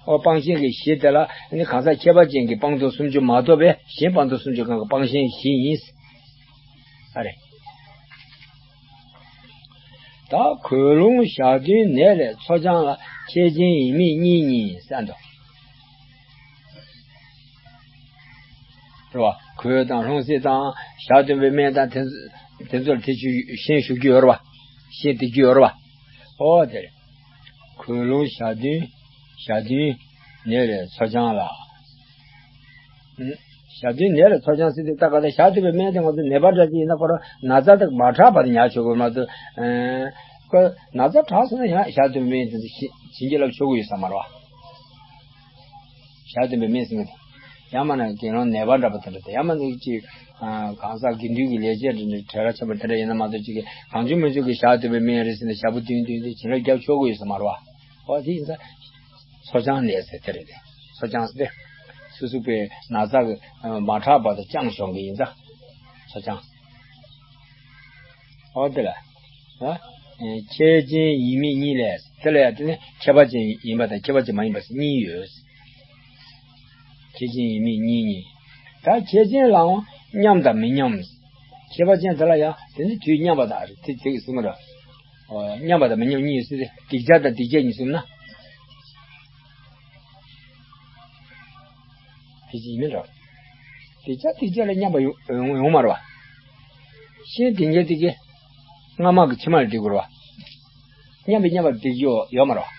ཨོ་སྤང་གཞན་གྱི་བཞི་དེ་ལ་ནི་གང་ཟག་ཁྱད་པར་ཅན་གྱི་སྤང་ལྟུང་སུམ་ཅུ་མ་གཏོགས་པའི་གཞན་སྤང་ལྟུང་སུམ་ཅུ་གང་གི་སྤང་གཞན་བཞི་ཡིན། ཨ་རེ། ད་གོས་ལོང་ཞག་བདུན་ནད་ལས་འཚོ་སྦྱང་ལ་ཁྱད་ཅན་ཡིན་མིན་གཉིས་གཉིས་ཟེར་འདུག་རེད་བ། གོས་དང་ལྷུང་བཟེད་དང་ཞག་བདུན་པའི་སྨན་དང་དེ་དེ་ཚོར་དེ་ཆུ་ཤན་ཞུགས་ཀྱི་ཡོད་རེད་བ། ཤན་སྡིགས་ཀྱི་ཡོད་རེད་བ། ཨོ་དེ་རེད། གོས་ལོང་ཞག་བདུན། ཞག་བདུན་ནད་ལས་འཚོ་སྦྱང་ལ། ཞག་བདུན་ནད་ལས་འཚོ་སྦྱང་ཟེར་དུས་ད་ག་ད་ཞག་བདུན་པའི་སྨན་དེ་ང་ཚོ་ནད་པ་འདྲ་ཅིག་ཡིན་ན་ཁོ་རང་ན་ཚ་དང་མ་དྲག་བར་དུ་ཉར་ཆོག་གི་མ་གཏོགས། ཁོ་ན་ཚ་དྲག་སོང་ན་ཡང་ཞག་བདུན་པའི་སྨན་དེ་ཚོ་བྱིན་གྱིས་བརླབ་ཆོག་གི་ཡོད་ས་མ་རེད་བ། ཞག་བདུན་པའི་སྨན་ཟེར་མཁན་དེ། ཡང་མིན་ན་དགེ་སློང་ནད་པ་འདྲ་པོ་དེ་འདྲ་དེ། ཡང་མིན་ན་ཅིག་གང་ཟག་དགེ་འདུན་གྱི་ལས་བྱེད་འདྲ་འདྲ་གྲལ་ལ་ཆགས་པ་དེ་འདྲ་ཡིན་ན་མ་གཏོགས། ཅིག་གང་བྱུང་མང་བྱུང་གི་ཞག་བདུན་པའི་སྨན་རེད་ཟེར་ནས་ཞག་པོ་བདུན་བདུན་དེ་བྱིན་རླབས་རྒྱབ་ཆོག་གི་ཡོད་ས་མ་རེད་བ། ཨོ་དེ་ཡིན་ཙང་། འཚོ་སྦྱང་ནད་ཟེར་དེ་རེད་དེ། འཚོ་སྦྱང་ཟེར་དེ། སོ་སོ་པའི་ན་ཚ་གི་མ་དྲག་བར་དུ་སྦྱང་ཆོག་གི་ཡིན་ཙང་འཚོ་སྦྱང་། ཨོ་དེ་ལ། ཨ། ཁྱད་ཅན་ཡིན་མིན་གཉིས་ལས། དེ་ལ་ཡང་དེ་ནི་ཁྱད་པར་ཅན་ཡིན་པ་དང་ཁྱད་པར་ཅན་མ་ཡིན་པ་ཟེར་གཉིས་ཡོད། ཁྱད་ཅན་ཡིན་མིན་གཉིས་གཉིས། ད་ཁྱད་ཅན་ལའང་མཉམ་དང་མི་མཉམ། ཁྱད་པར་ཅན་དེ་ལ་ཡང་དེ་ནི་དུས་མཉམ་པ་དང་རེད། དེ་དེ་གི་གསུང་གི་རེད། ཨོ་མཉམ་པ་དང་མི་མཉམ་གཉིས་ཟེར་ཏེ་སྡིག་ཅན་དང་སྡིག་ཅན་གཉིས་གསུངས་ན། དེ་ཅི་ཡིན་མིན་རེད། སྡིག་ཅན་སྡིག་ཅན་ལ་མཉམ་པ་ཡོང་ཡོང་ཡོང་མ་རེད་བ། གཞན་སྡིག་ཅན་སྡིག་གི་སྔ་མ་གི་ཕྱི་མ་ལ་སྡིག་དགོས་རེད་བ། མཉམ་པའི་མཉམ་པར་སྡིག་ཡོད་ཡོད་མ་རེད་བ།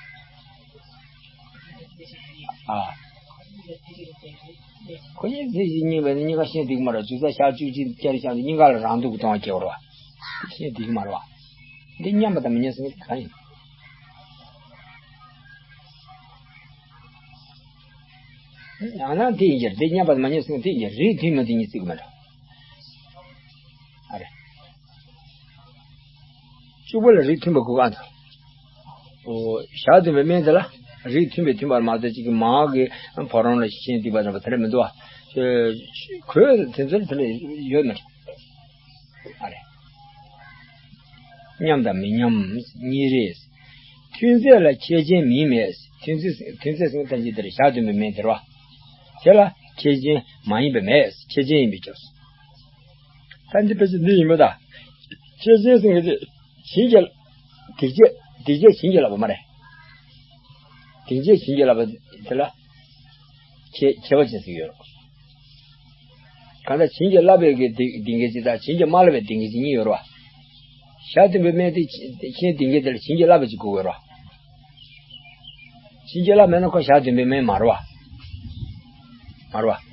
ཨ། ཁོ་གཉིས་རྫས་གཞན་གཉིས་པ་ནི་གཉིས་ཀ་གཞན་སྡིག་མ་རེད་བ། ཇི་ལྟར་ཞག་བཅུ་གཅིག་བསྐྱལ་བཞག་ནས་གཉིས་ཀ་ལ་རང་སྡུག་གི་གཏོང་བ་སྐྱེ་བ་རེད་བ། གཞན་སྡིག་མ་རེད་བ། འདི་མཉམ་པ་དང་མི་མཉམ་ཟེར་མཁན་གང་ཡིན། ཡང་ན་དེ་ཡིན་གྱི་རེད། དེ་མཉམ་པ་དང་མ་མཉམ་ཟེར་ན་དེ་ཡིན་གྱི་རེད། རིགས་མཐུན་མ་མཐུན་གཉིས་བརྩི་གི་མ་འདྲ། ཨ་རེད། གཅིག་པོ་ལ་རིགས་མཐུན་པ་དགོས་ག་འདུག་ཨོ། ཞག་བདུན་པའི་སྨན་དེ་ལ་རིགས་མཐུན་པའི་མཐུན་པར་མ་གཏོགས་གཅིག་གི་མ་གི་ཕོ་རོང་ལ་ཤན་སྡིག་པ་འདྲ་པོ་དེ་འདྲ་མི་འདུག་བ། གོས་དེ་ཚོར་དེ་འདྲ་ཡོད་མ་རེད། ཨ་རེད། མཉམ་དང་མི་མཉམ་གཉིས་རེད། ཐུན་ཚད་ལ་ཁྱད་ཅན་མིན་མེད། ཐུན་ཚད་ཐུན་ཚད་ཟེར་ན་ད་ཅི་དེར་ཞག་བདུན་པའི་སྨན་དེར་བ། དེ་ལ་ཁྱད་ཅན་མ་ཡིན་པ་མེད། ཁྱད་ཅན་ཡིན་པའི་སྐབས་སུ། ད་འདི་ཕལ་ཆེར་འདི་ཡིན་པ་ད། ཁྱད་ཅན་ཟེར་གི་དེ་བྱིན་གྱིས་སྡིག་བྱེད་སྡིག་བྱེད་བྱིན་གྱིས་བརླབས་པ་མ་རེད། སྡིག་བྱེད་བྱིན་གྱིས་བརླབས་པ་དེ་ལ་ཁྱད་ཁྱད་པར་ཅན་ཟེར་གྱི་ཡོད་རེད། གང་ལྟར་བྱིན་གྱིས་བརླབས་པའི་གི་སྡིག་སྡིག་བྱེད་ཅིག་དང་བྱིན་གྱིས་མ་བརླབས་པའི་སྡིག་བྱེད་ཅིག་གཉིས་ཡོད་རེད་བ། ཞག་བདུན་པའི་སྨན་དེ་ཁྱེད་སྡིག་བྱེད་དེ་ལ་བྱིན་གྱིས་བརླབས་པ་ཅིག་དགོས་ཀྱི་ཡོད་རེད་བ། བྱིན་གྱིས་བརླབས་མེད་ན་ཁོ་ཞག་བདུན་པའི་སྨན་མ་རེད་བ། མ་རེད་བ།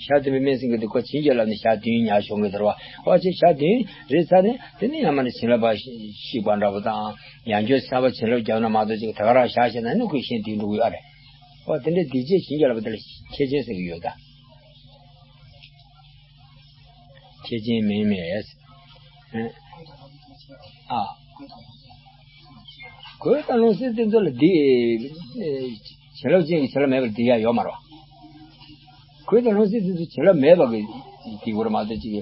ཞག་བདུན་པའི་སྨན་ཟེར་གྱི་འདུག་ཁོ་བྱིན་གྱིས་བརླབས་ནས་ཞག་བདུན་ཉར་ཤོག་གི་འདུག་བ། ཨོ་ཅེ་ཞག་བདུན་རེད་ཚར་ནས་དེ་ནས་ཡང་མ་ནས་བྱིན་རླབས་པ་ཤི- ཤིག་པ་འདྲ་པོ་དང་། ཡང་བསྐྱར་གསར་པ་བྱིན་རླབས་བརྒྱབ་ན་མ་གཏོགས་ཅིག་ད་ག་རང་བཞག་བྱས་ན་ནི་ཁོའི་ཤན་དེ་འགྲོ་གི་ཡོད་ཨ་རེད། ཨོ་དེ་འདྲའི་སྡིག་བྱེད་བྱིན་གྱིས་བརླབས་པ་དེ་ལ་ཁྱད་ཅན་ཟེར་གྱི་ཡོད་ད། ཁྱད་ཅན་མིན་མེད། ཨ། གོས་དང་ལྷུང་བཟེད་དེ་ཚོ་ལ་འདི། བྱིན་རླབས་ཅན་གྱི་བྱིན་རླབས་མེད་པར་འདི་ཡ་ཡོད་མ་རེད་བ། གོས་དང་ལྷུང་བཟེད་དེ་ཚོ་བྱིན་རླབས་མེད་པ་གི་འདི་གོ་ར་མ་གཏོགས་ཅིག་གི་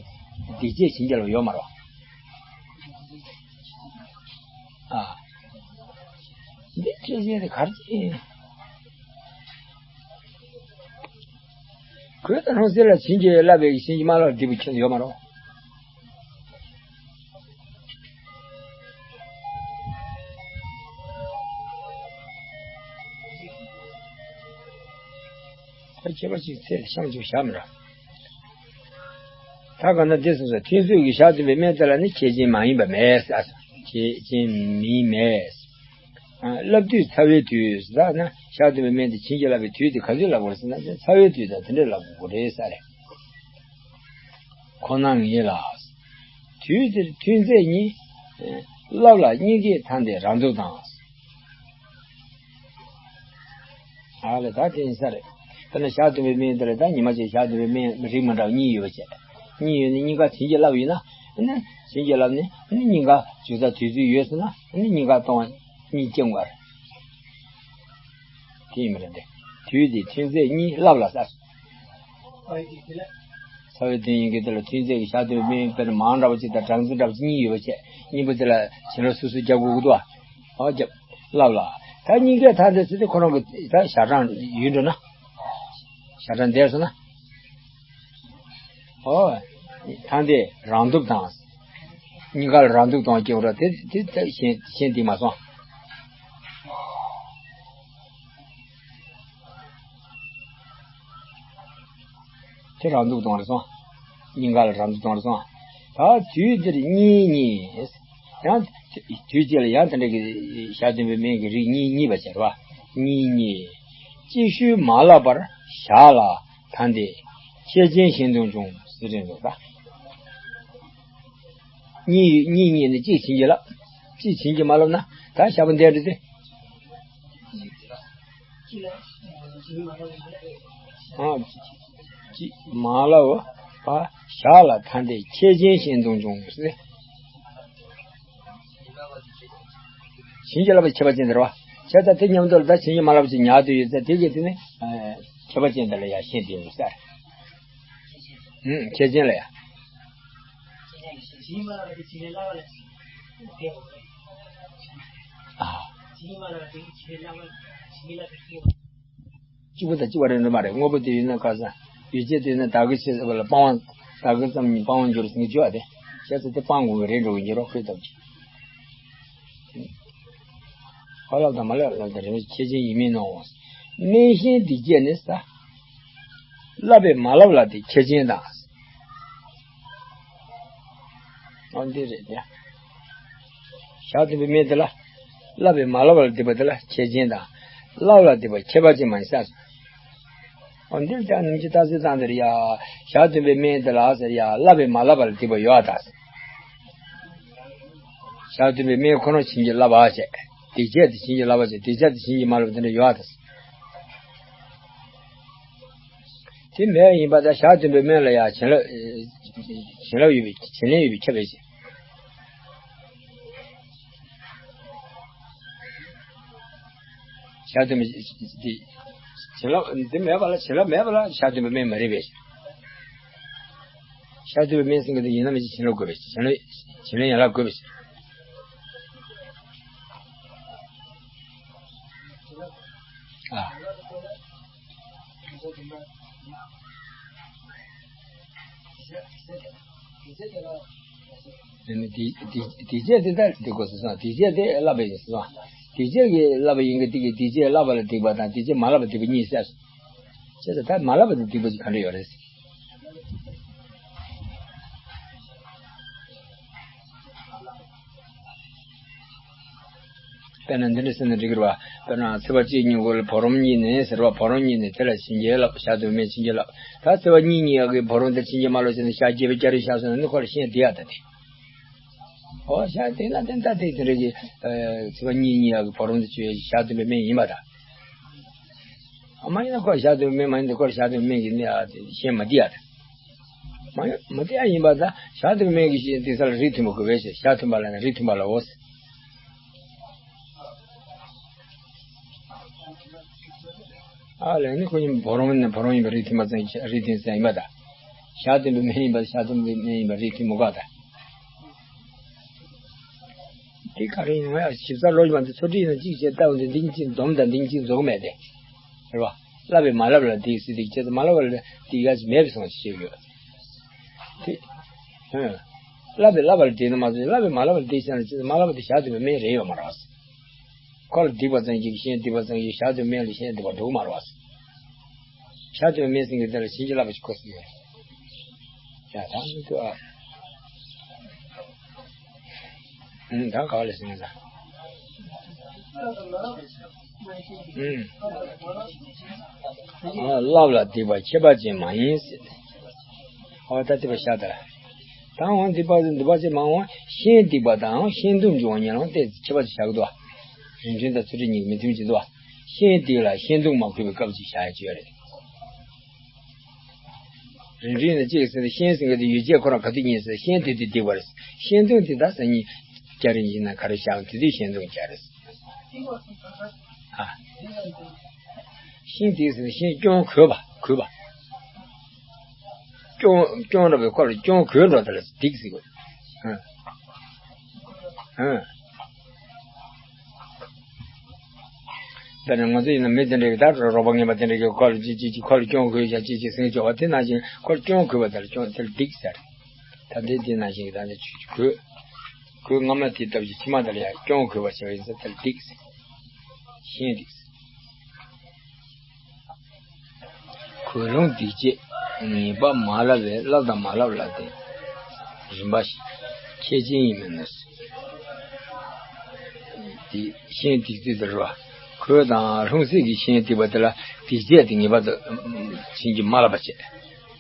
སྡིག་བྱེད་བྱིན་གྱིས་བརླབས་ཡོད་མ་རེད་བ། ཨ། འདི་ཁྱད་ཅན་དེ་གར་ཅི། གོས་དང་ལྷུང་བཟེད་ལ་བྱིན་གྱིས་བརླབས་པའི་བྱིན་གྱིས་མ་བརླབས་འདི་བུ་ཁྱོད་ཡོད་མ་རེད། ད་ཁྱད་པར་ཅིག་ཚེ་ཤང་ཅིག་བཞག་མི་ར། ད་ག་ན་འདི་སོང་ས་ཐུན་ཚོད་ཀྱི་ཞག་བདུན་པའི་སྨན་དེ་ལ་ནི་ཁྱད་ཅན་མ་ཡིན་པ་མེད་ཟེར། ཁྱད་ཅན་མིན་མེད། ཨ། བསླབ་དུས་ཚ་བའི་དུས་ཟེར་ན་ཞག་བདུན་པའི་སྨན་དེ་བྱིན་གྱིས་བརླབས་པའི་དུས་དེ་ག་དུས་བསླབ་དགོས་ཟེར་ན་ཚ་བའི་དུས་དང་དེ་འདྲའི་བསླབ་དགོས་རེད་ཟེར། ཁོ་ན་ངེས་ལ། དུས་དེར་ཐུན་ཚད་གཉིས། བསླབ་ལ་སྙིང་གའི་ཐང་དེ་རང་འདུག་དང་། ཨ་ལས་ད་དེ་ཡིན་ས་རེད། དཔེར་ན་ཞག་བདུན་པའི་སྨན་དེ་ལ་ད་ཉི་མ་གཅིག་ཞག་བདུན་པའི་སྨན་རིགས་མི་འདྲ་བ་གཉིས་ཡོད་པ་བྱས། གཉིས་ཡོད་ནས་གཉིས་ཀ་བྱིན་གྱིས་བརླབས་ཡིན་ན། ཨ་ནི་བྱིན་གྱིས་བརླབས་ནས་ཨ་ནི་གཉིས་ཀ་ཇི་ལྟར་དུས་ཚོད་ཡོད་ཟེར་ན་ཨ་ནི་གཉིས་ཀ་གཏོང་བ་གཉིས་སྐྱེ་དགོས་རེད། དེ་ཡིན་པ་རེད་དེ། དུས་དེ་ཐུན་ཚད་གཉིས་བསླབ་ལ་ཟེར། ཚ་བའི་དོན་ཡིན་གྱི་དེ་ལ་ཐུན་ཚད་ཀྱི་ཞག་བདུན་སྨན་དཔེར་ན་མང་འདྲ་བ་གཅིག་དང་གྲངས་འཛིན་འདྲ་བ་གཅིག་གཉིས་ཡོད་པ་བྱས། གཉིས་པོ་དེ་ལ་བྱིན་རླབས་སོ་སོས་རྒྱབ་དགོས་ཀྱི་འདུག་ཨ། ཨོ་རྒྱབ། བསླབ་ལ། ད་སྙིང་གའི་ཐང་དེ་ཟེར་དུས་ཁོ་རང་གི་ད་ཞག་གྲངས་ཡུན་འགྲོ་ན། ཞག་གྲངས་འདས་སོང་ན། ཨོ། ཐང་དེ་རང་འདུག་དང་། སྙིང་ག་ལ་རང་འདུག་དང་སྐྱེ་བ་ར་དེ་དེ་ད་གཞན་གཞན་འདི་མ་སོང་། དེ་རང་འདུག་གཏོང་རེད་སོང་། སྙིང་ག་ལ་རང་འདུག་གཏོང་རེད་སོང་། ད་དུས་འདིར་གཉིས་གཉིས། ཡང་དུས་གཅིག་ལ་ཡང་དེ་འདྲ་གི་ཞག་བདུན་པའི་སྨན་གྱི་རིགས་གཉིས་གཉིས་པ་བྱས་རེད་བ། གཉིས་གཉིས། གཅིག་ཤུལ་མ་བསླབ་པར་བཞག་ལ་ད་འདི་ཁྱད་ཅན་གཞན་དུ་འབྱུང་ཟེར་རེད་འདུག་ད། གཉིས་གཉིས་གཉིས་ནི་གཅིག་བྱིན་གྱིས་བརླབས། གཅིག་བྱིན་གྱིས་མ་བརླབས་ན་ད་ཞག་པོ་འདས་འགྲོ་དེ། ཨ། གཅིག་མ་བརླབས་པ་བཞག་ལ་ད་འདི་ཁྱད་ཅན་གཞན་དུ་འབྱུང་ཟེར། བྱིན་གྱིས་བརླབས་པ་ཁྱད་པར་ཅན་དེ་རེད་བ། བྱས་ཙང་དེ་མཉམ་དུ་ལ་ད་བྱིན་གྱིས་མ་བརླབས་ཅིག་ཉར་དུ་ཡོད་ཙང་དེ་གི་དེ་ནི་ཁྱད་པར་ཅན་དེ་ལ་ཡང་ཤན་དེ་ཡོད་ཟེར། ཁྱད་ཅན་ལ་ཡང་། ཨ། གཅིག་པུ་དང་གཅིག་པ་རེད་འགྲོ་མ་རེད། དངོས་པོ་དེ་ཡོད་ན་ཁ་སང་། ཡོད་ཅེས་དེ་ཡོད་ན་བདག་གི་ཆེད་ཟེར་བ་ལ་སྤང་བ། བདག་གི་ཙམ་ཉིད་སྤང་བར་འགྱུར་ཟེར་གྱི་ཡོད་པ་དེ། བྱས་ཙང་དེ་སྤང་དགོས་ཀྱི་རེད་འགྲོ་གི་འགྱུར་རོ་ཁོས་ལྟ་བུ་ཅིག་ཧོ་ལབ་དང་མ་ལབ་ལབ་དང་རེ་བའི་ཁྱད་ཅན་ཡིན་མིན་ནོ། སྨན་གཞན་སྡིག་བྱེད་ནི་ས། བསླབ་པས་མ་བསླབ་ལ་དེ་ཁྱད་ཅན་དང་། ཨོ་འདི་རེད་དེ། ཞག་བདུན་པའི་སྨན་དེ་ལ། བསླབ་པས་མ་བསླབ་ལ་སྡིག་པ་དེ་ལ་ཁྱད་ཅན་དང་། བསླབ་ལ་སྡིག་པ་ཁྱད་པར་ཅན་མ་ཡིན་ས། ཨོ་འདིར་ཀྱང་ནམ་ཅི་རྟགས་གསལ་བཏང་དེར་ཡ། ཞག་བདུན་པའི་སྨན་དེ་ལ་ཟེར་ཡ་བསླབ་པས་མ་བསླབ་པ་ལ་སྡིག་པ་ཡོད་ཨ་ད། ཞག་བདུན་པའི་སྨན་ཁོ་རང་བྱིན་གྱིས་བརླབས་པ་བྱས། སྡིག་བྱས་དེ་བྱིན་གྱིས་བརླབས་པ་བྱས་སྡིག་བྱས་དེ་བྱིན་གྱིས་མ་བརླབས་དེ་འདྲ་ཡོད་ཨ་ད། དེ་མེད་ཡིན་པ་དང་ཞག་བདུན་པའི་སྨན་ལ་ཡང་བྱིན་རླབས། བྱིན་རླབས་ཡོད་པའི་བྱིན་ལེན་ཡོད་པའི་ཁྱབ་པའི་ཕྱིར། ཞག་བདུན་པའི་དེ་བྱིན་རླབས་འདི་མེད་པ་ལ་བྱིན་རླབས་མེད་པ་ལ་ཞག་བདུན་པའི་སྨན་མ་རེད་པས། ཞག་བདུན་པའི་སྨན་ཟེར་མཁན་དེ་ཡིན་ན་མིན་ཅི་བྱིན་རླབས་དགོས་པས། བྱིན་རླབས་བྱིན་རླབས་ཡན་ལག་དགོས་པས། ཨ། དེ་དེ་དེ་རྗེས་དེ་ལྟར་དེ་དགོས་སོ་སོ། དེ་རྗེས་དེ་བསླབ་པ་ཡིན་སོ་སོ། དེ་རྗེས་ཀྱི་བསླབ་པ་ཡིན་གྱི་དེ་གི་དེ་རྗེས་བསླབ་པ་ལ་སྡིག་པ་དང་དེ་རྗེས་མ་བསླབ་པ་སྡིག་པ་གཉིས་བཤད་སོ། བྱས་ཙང་ད་མ་བསླབ་པ་དེ་སྡིག་པ་ཅིག་ག་འདྲ་ཡོད་རེད། དཔེར་ན་འདི་འདྲ་ཟེར་ན་འགྲིག་གི་རེད་བ། དཔེར་ན་ཚེས་པ་གཅིག་གཉིས་གོ་ལ་བུ་རམ་གཉིས་ནས་ཟེར་བ། བུ་རམ་གཉིས་ནས་དེ་ལ་བྱིན་གྱིས་བརླབས། ཞག་བདུན་པའི་སྨན་བྱིན་གྱིས་བརླབས། ད་ཚེས་པ་གཉིས་གཉིས་ཡག་གི་བུ་རམ་དེ་བྱིན་གྱིས་མ་བརླབས་བྱས་ནས་ཞག་བརྒྱད་པའི་སྐྱ་རེངས་ཤར་སོང་ན་ནི་ཁོ་ལ་ཤིང་དེ་ཡག་ད་དེ། ཨོ་ཞག་དེ་ན་དེ་ད་དེ་དེ་འདྲ་གི་ཚེས་པ་གཉིས་གཉིས་ཡག་གི་བུ་རམ་དེ་བྱོས་ཞག་བདུན་པའི་སྨན་ཡིན་པ་ད། མ་ཡིན་ན་ཁོ་ཞག་བདུན་པའི་སྨན་མ་ཡིན་ཏེ་ཁོ་ཞག་བདུན་པའི་སྨན་གྱི་ནི་ཨ་དེ་ཤིང་མ་དེ་ཡག་ད། མ་ཡོང་མ་དེ་ཡང་ཡིན་པ་དང་ཞག་དུ་སྨན་གྱི་ཤིང་དེ་ས་ལ་རིགས་མཐུན་པ་དགོས་པས་ཞེས། ཞག་མཐུན་པ་ལ་ནི་རིགས་མཐུན་པ་ལའོ། ཨ་ལས་ནི་ཁོ་ཡིན་བུ་རམ་ནི་བུ་རམ་ཡིན་པ་རིགས་མཐུན་པ་ཙམ་རིགས་མཐུན་ཙམ་ཡིན་པ་དང་། ཞག་མཐུན་པའི་སྨན་ཡིན་པ་ཞག་མཐུན་པའི་སྨན་ཡིན་པ་རིགས་མཐུན་མི་དགོས་དང་། དེ་ག་རེ་ཡིན་ན་ཡང་ཞིབ་ཚགས་ལོ་རྒྱུས་མ་དེ་ཚོ་ཁྲིད་ཡིན་ན་གཅིག་བྱས་ལྟ་བ་འདི་འདི་གཅིག་འཛོམས་དང་འདི་གཅིག་འཛོམས་མེད་དེ། རེད་བ། བསླབ་པས་མ་བསླབ་ལ་སྡིག་ཟེར་དེ་བྱས་ཙང་མ་བསླབ་པ་ལ་སྡིག་ཡ་ཅིག་མེད་པའི་བཟང་ཞིག་བཤད་ཡོད། དེ། ཧུམ། བསླབ་པས་བསླབ་པ་ལ་སྡིག་ན་མ་ཟེར། བསླབ་པས་མ་བསླབ་པ་ལ་སྡིག་བྱས་ན་ཅི་མ་བསླབ་པ་དེ་ཞག་དུ་མའི་སྨན་རེད་ཡོད་མ་རེད་བ། ཁོ་ལ་སྡིག་པ་ཙམ་གྱིས་ཤིང་སྡིག་པ་ཙམ་གྱིས་ཞག་དུ་མའི་སྨན་ལ་ཤིང་སྡིག་པ་འགྲོ་གི་མ་རེད་བ། ཞག་དུ་མའི་སྨན་ཟེར་གྱི་དེ་ལ་བྱིན་གྱིས་བརླབས་པ་ཞིག་དགོས་ཟེར་གྱི་ཡོད། ཡ་ད་མི་འདུག་ཨ། ཨུམ། ད་ག་ལ་ཟེར་ན་ད། ཨུམ། ཨ། བསླབ་ལ་སྡིག་པ་ཁྱད་པར་ཅན་མ་ཡིན་ཟེར། ཨོ་ད་སྡིག་པ་ཤ་ད། ད་འོ་སྡིག་པ་སྡིག་པ་ཅན་མ་འོ་ཤིང་སྡིག་པ་དང་ཤིང་སྡུག་འབྱུང་བ་གཉིས་ལ་དེ་ཁྱད་པར་ཅིག་བཞག་གི་འདུག་རིམ་བྱོན་དང་ཚུལ་ཁྲིམས་གཉིས་ཀྱི་མི་མཐུན་ཅིག་འདུག་ཤིང་སྡིག་ལ་ཤིང་སྡུག་མ་གོས་པའི་སྐབས་ཅིག་བཞག་ཡ་ཅིག་ཡོད་རེད། རིམ་རིམ་ནས་གཅིག་ཟེར་ཏེ་ཤིང་ཟེར་མཁན་དེ་ཡོད་བྱད་ཁོ་རང་ག་དུས་རྙེད་ཟེར། ཤིང་དེ་དུས་སྡིག་པ་རེད། ཤིང་སྡུག་དེ་ད་སང་ཉིན་སྐྱ་རེངས་ཡིན་ན་ག་རེ་བཞག་དེ་དུས་ཤིང་སྡུག་སྐྱ་རེད། ཨ། ཤིང་དེ་ཟེར་ཤིང་སྐྱོན་གོས་པ་གོས་པ། སྐྱོན་སྐྱོན་འགྲོ་བའི་ཁོ་ལ་སྐྱོན་གོས་འགྲོ་དེ་ལ་སྡིག་ཟེར་དགོས། ཨ། ཨ། དཔེར་ན་ང་ཚོ་ཡིན་ན་མི་དེ་འདྲ་གི་ད་རོགས་པ་ངན་པ་དེ་འདྲ་གི་ཁོ་ལ་ཅི་ཅི་ཅི་ཁོ་ལ་སྐྱོན་གོས་ཡ་ཅི་ཅི་ཟེར་འཇོག་པ་དེ་ནང་བཞིན་ཁོ་ལ་སྐྱོན་གོས་པ་དེ་ལ་སྐྱོན་དེ་ལ་སྡིག་ཟེར། ད་དེ་དེ་ནང་བཞིན་གི་ད་ནི་ཆུ་གོས། གོས་སྔ་མ་དེ་ལྟ་བུ་ཅིག་ཕྱི་མ་དེ་ལ་ཡང་སྐྱོན་གོས་པ་བྱས་པ་ཡིན་ཙང་དེ་ལ་སྡིག་ཟེར། ཤིང་སྡིག་ཟེར། གོས་ལོང་སྡིག་བྱས་ངེས་པ་མ་བསླབ་པས་བསླབ་དང་མ་བསླབ་ལ་བརྟེན། རིམ་པ་བཞིན་ཁྱད་ཅན་ཡིན་མིན་ནོ། དེ་ཤིང་སྡིག་ཚུལ་དེ་རེད་བ། གོས་དང་ལྷུང་བཟེད་ཀྱི་ཤིང་སྡིག་པ་དེ་ལ་སྡིག་བྱས་དེ་ངེས་པར་དུ་བྱིན་གྱིས་མ་བརླབས་པ་བྱས།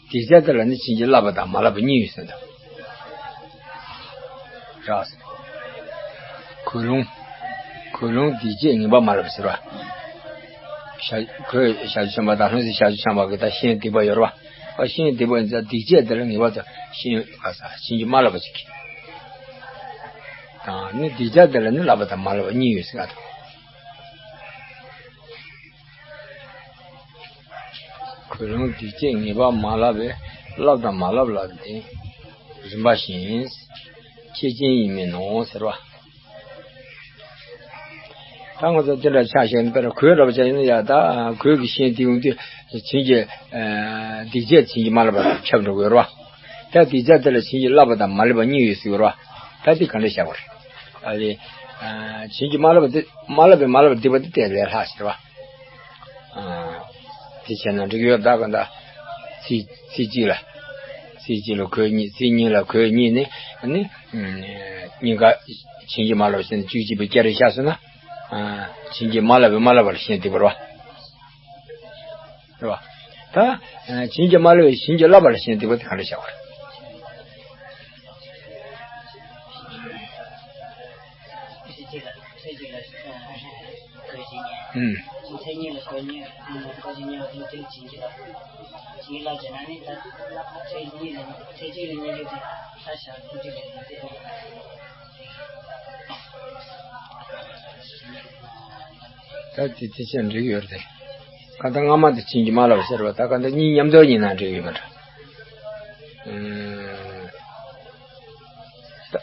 སྡིག་བྱ་དེ་ལ་ནི་བྱིན་གྱིས་བརླབས་པ་དང་མ་བརླབས་པ་གཉིས་ཡོད་ཟེར་འདུག་རགས་སོ། གོས་ལོང་། གོས་ལོང་སྡིག་བྱས་ངེས་པ་མ་བརླབས་པ་ཟེར་བ། ཞ་གོས་ཞབས་ཀྱུ་ཤམ་པ་དང་ལྷུང་བཟེད་ཞབས་ཀྱུ་ཤམ་པ་གི་ད་ཤིང་སྡིག་པ་ཡོད་རེད་བ། ཨ་ཤིང་སྡིག་པ་ཡིན་ཙང་སྡིག་བྱས་དེ་ལ་ངེས་པར་དུ་ཤིང་ག་ས་བྱིན་གྱིས་མ་བརླབས་པ་ཅིག་དང་ནི་སྡིག་བྱ་དེ་ལ་ནི་བརླབས་པ་དང་མ་བརླབས་པ་གཉིས་ཡོད་ཟེར་ག་དང་། གོས་ལོང་སྡིག་བྱས་ངེས་པ་མ་བསླབས་པས་བསླབ་དང་མ་བསླབ་ལ་བརྟེན། རིམ་པ་བཞིན་ཁྱད་ཅན་ཡིན་མིན་ནོ་ཟེར་བ། ད་ང་ཚོ་དེ་འདྲ་ཆ་བཞག་ན་དཔེར་ན་གོས་འདྲ་པོ་ཆ་ཡིན་ན་ཡ་ད་གོས་ཀྱི་ཤིང་དེ་ཡོང་དུས་བྱིན་གྱིས་སྡིག་བྱས་བྱིན་གྱིས་མ་བརླབས་པ་ཁྱབ་འགྲོ་གི་ཡོད་རེད་བ། ད་སྡིག་བྱ་དེ་ལ་བྱིན་གྱིས་བརླབས་པ་དང་མ་བརླབས་པ་གཉིས་ཡོད་ཟེར་གི་ཡོད་རེད་བ། ད་དེ་ག་འདྲ་བཞག་པ་རེད། ཨ་ལེ། བྱིན་གྱིས་མ་བརླབས་པ་དེ་མ་བརླབས་པའི་མ་བརླབས་པ་སྡིག་པ་དེ་དེ་ལས་ལྷག་ཟེར་བ། དེ་བྱས་ན་འགྲིག་ཡོད་ད་ག་ད། ཚེས་ཚེས་གཅིག་ལ། ཚེས་གཅིག་ལ་གོས་གཉིས། ཚེས་གཉིས་ལ་གོས་གཉིས་ནི་ནི། གཉིས་ཀ་བྱིན་གྱིས་མ་བརླབས་ཟེར་ནས་བཅུ་གཅིག་པའི་སྐྱ་རེངས་ཤར་སོང་ན། བྱིན་གྱིས་མ་བརླབས་པའི་མ་བརླབས་པ་ལ་ཤིང་སྡིག་པ་རེད་བ། རེད་བ། ད། བྱིན་གྱིས་མ་བརླབས་པའི་བྱིན་གྱིས་བརླབས་པ་ལ་ཤིང་སྡིག་པ་དེ་ག་འདྲ་བཞག་པ་རེད། ཨུམ། གཉིས་ལ་སྐོར་གཉིས་ཀ་ཅིག་གཉིས་པ་དེ་དེ་བྱིན་གྱིས་བརླབས། བྱིན་གྱིས་བརླབས་བྱས་ན་ནི་ད་ཚེ་གཉིས་ལ་ཚེ་གཅིག་ལ་གཉིས་ཀྱི་དེ་ད་ཞག་དྲུག་ཅུ་རེ་ལྔ་དེ་ད་དེ་དེ་ཆ་འགྲིག་ཡོད་རེད། གང་ལྟར་སྔ་མ་དེ་བྱིན་གྱིས་མ་བརླབས་ཟེར་བ་ད་གང་ལྟར་གཉིས་མཉམ་དུ་ཡིན་ན་འགྲིག་ཡོད་མ་རེད། ཨུམ། ད།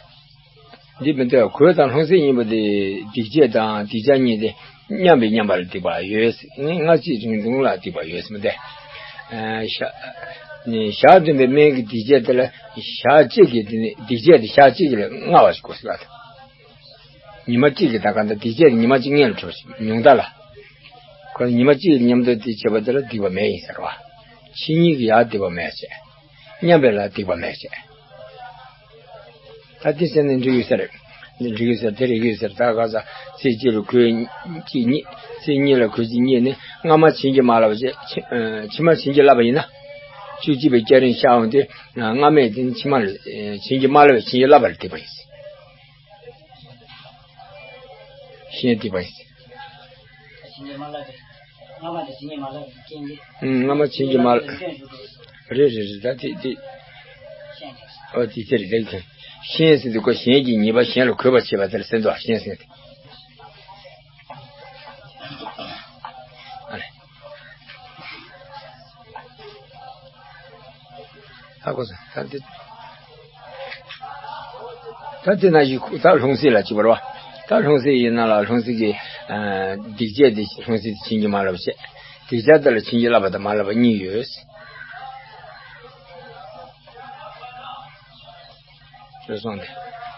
འདི་མི་འདོད་གོས་དང་ལྷུང་བཟེད་གཉིས་པོ་དེ་སྡིག་བྱས་དང་སྡིག་བྱ་གཉིས་དེ་མཉམ་པའི་མཉམ་པ་ལ་སྡིག་པ་ཡོད་ཟེར། ནི་སྔ་ཕྱི་རིང་ཐུང་ལ་སྡིག་པ་ཡོད་ཟེར་མི་འདོད། ཨ་ཞག་ནི་ཞག་བདུན་པའི་སྨན་གྱི་སྡིག་བྱས་དེ་ལ་ཞག་གཅིག་གི་དེ་ནི་སྡིག་བྱས་དེ་ཞག་གཅིག་ལ་སྔ་བ་ཞིག་དགོས་ཟེར་བ་དང་། ཉི་མ་གཅིག་གི་ད་ག་འདྲ་སྡིག་བྱས་དེ་ཉི་མ་གཅིག་སྔོན་ལ་གྲུབ་ཞིག་ཉུང་མཐའ་ལ། ཁོ་ཉི་མ་གཅིག་མཉམ་དུ་དེ་བྱེད་པ་དེ་ལ་སྡིག་པ་མེད་ཡིན་ཟེར་བ། ཕྱི་ཉིན་གྱི་ཡང་སྡིག་པ་མེད་བྱས། མཉམ་པའི་ལ་སྡིག་པ་མེད་བྱས། ད་དེ་ཟེར་ནས་འགྲིག་ཡོད་ཟེར། འདི་འགྲིག་ཡོད་ཟེར་དེ་རིག་ཡོད་ཟེར་ད་ག་ས་ཚེ་གཅིག་ལ་གོས་གཅིག་གཉིས་ཚེ་གཉིས་ལ་གོས་གཅིག་གཉིས་ནི་སྔ་མ་བྱིན་གྱིས་མ་བརླབས་བྱས་ཕྱི་ཨ་ཕྱི་མ་བྱིན་གྱིས་བརླབས་པ་ཡིན་ན། བཅུ་གཅིག་པའི་སྐྱ་རེངས་ཤར་འོང་དེ་སྔ་མས་དེ་ནི་ཕྱི་མ་ལ་ཨ་བྱིན་གྱིས་མ་བརླབས་པའི་བྱིན་གྱིས་བརླབས་པ་ལ་སྡིག་པ་ཡིན། གཞན་སྡིག་པ་ཡིན། ཨུམ། སྔ་མ་བྱིན་གྱིས་མ་ལ། རེད་རེད་རེད་ད་དེ་དེ། ཨོ་དེ་དེ་རེད་ད་གཞན་ཟེར་དུས་ཁོ་གཞན་གྱི་ཉེས་པ་གཞན་ལ་གོས་པར་བྱེད་པ་དེ་ལ་ཟེར་འདུག་གཞན་ཟེར་ཏེ། ཨ་རེད། ཧ་གོ་སོང་། ད་འདི། ད་འདི་ན་ཡི་ད་ལྷུང་བཟེད་ལ་གཅིག་པ་རེད་བ། ད་ལྷུང་བཟེད་ཡིན་ན་ལ་ལྷུང་བཟེད་ཀྱི་ཨ་སྡིག་བྱས་དེ་ལྷུང་བཟེད་དེ་བྱིན་གྱིས་མ་བརླབས་བྱས། སྡིག་བྱ་དེ་ལ་བྱིན་གྱིས་བརླབས་པ་དང་མ་བརླབས་པ་གཉིས་ཡོད། ཅེས་གསུངས་ཏེ།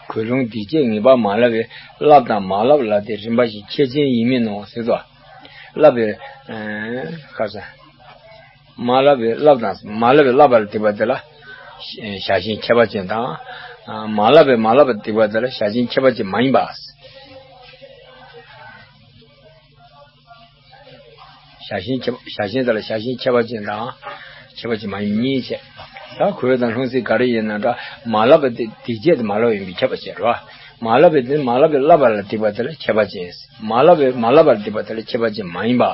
གོས་ལྷུང་སྡིག་བྱས་ངེས་པར་མ་བརླབས་པས་བརླབས་དང་མ་བརླབས་ལ་དེ་རིམ་པ་བཞིན་ཁྱད་ཅན་ཡིན་མིན་ནོ་ཟེར་དོ། བརླབས་པའི་ཨ་ཁ་ས། མ་བརླབས་པའི་བརླབས་དང་མ་བརླབས་པའི་བརླབས་པ་ལ་སྡིག་པ་དེ་ལ་ཞག་ཞེན་ཁྱད་པར་ཅན་དང་། མ་བརླབས་པའི་མ་བརླབས་པ་སྡིག་པ་དེ་ལ་ཞག་ཞེན་ཁྱད་པར་ཅན་མ་ཡིན་པ། ཞག་ཞེན་ཁྱད་ཞག་ཞེན་དེ་ལ་ཞག་ཞེན་ཁྱད་པར་ཅན་དང་། ཁྱད་པར་ཅན་མ་ཡིན་གཉིས་བྱས། ད་གོས་དང་ལྷུང་བཟེད་ག་རེ་ཡིན་ན་འདྲ་མ་བརླབས་པ་དེ་སྡིག་བྱས་དེ་མ་བརླབས་ཡིན་པའི་ཁྱད་པར་ཅན་རེད་བ། མ་བརླབས་པའི་དེ་མ་བརླབས་པའི་བརླབས་པ་ལ་སྡིག་པ་དེ་ལ་ཁྱད་པར་ཅན། མ་བརླབས་པའི་མ་བརླབས་པར་སྡིག་པ་དེ་ལ་ཁྱད་པར་ཅན་མ་ཡིན་པ།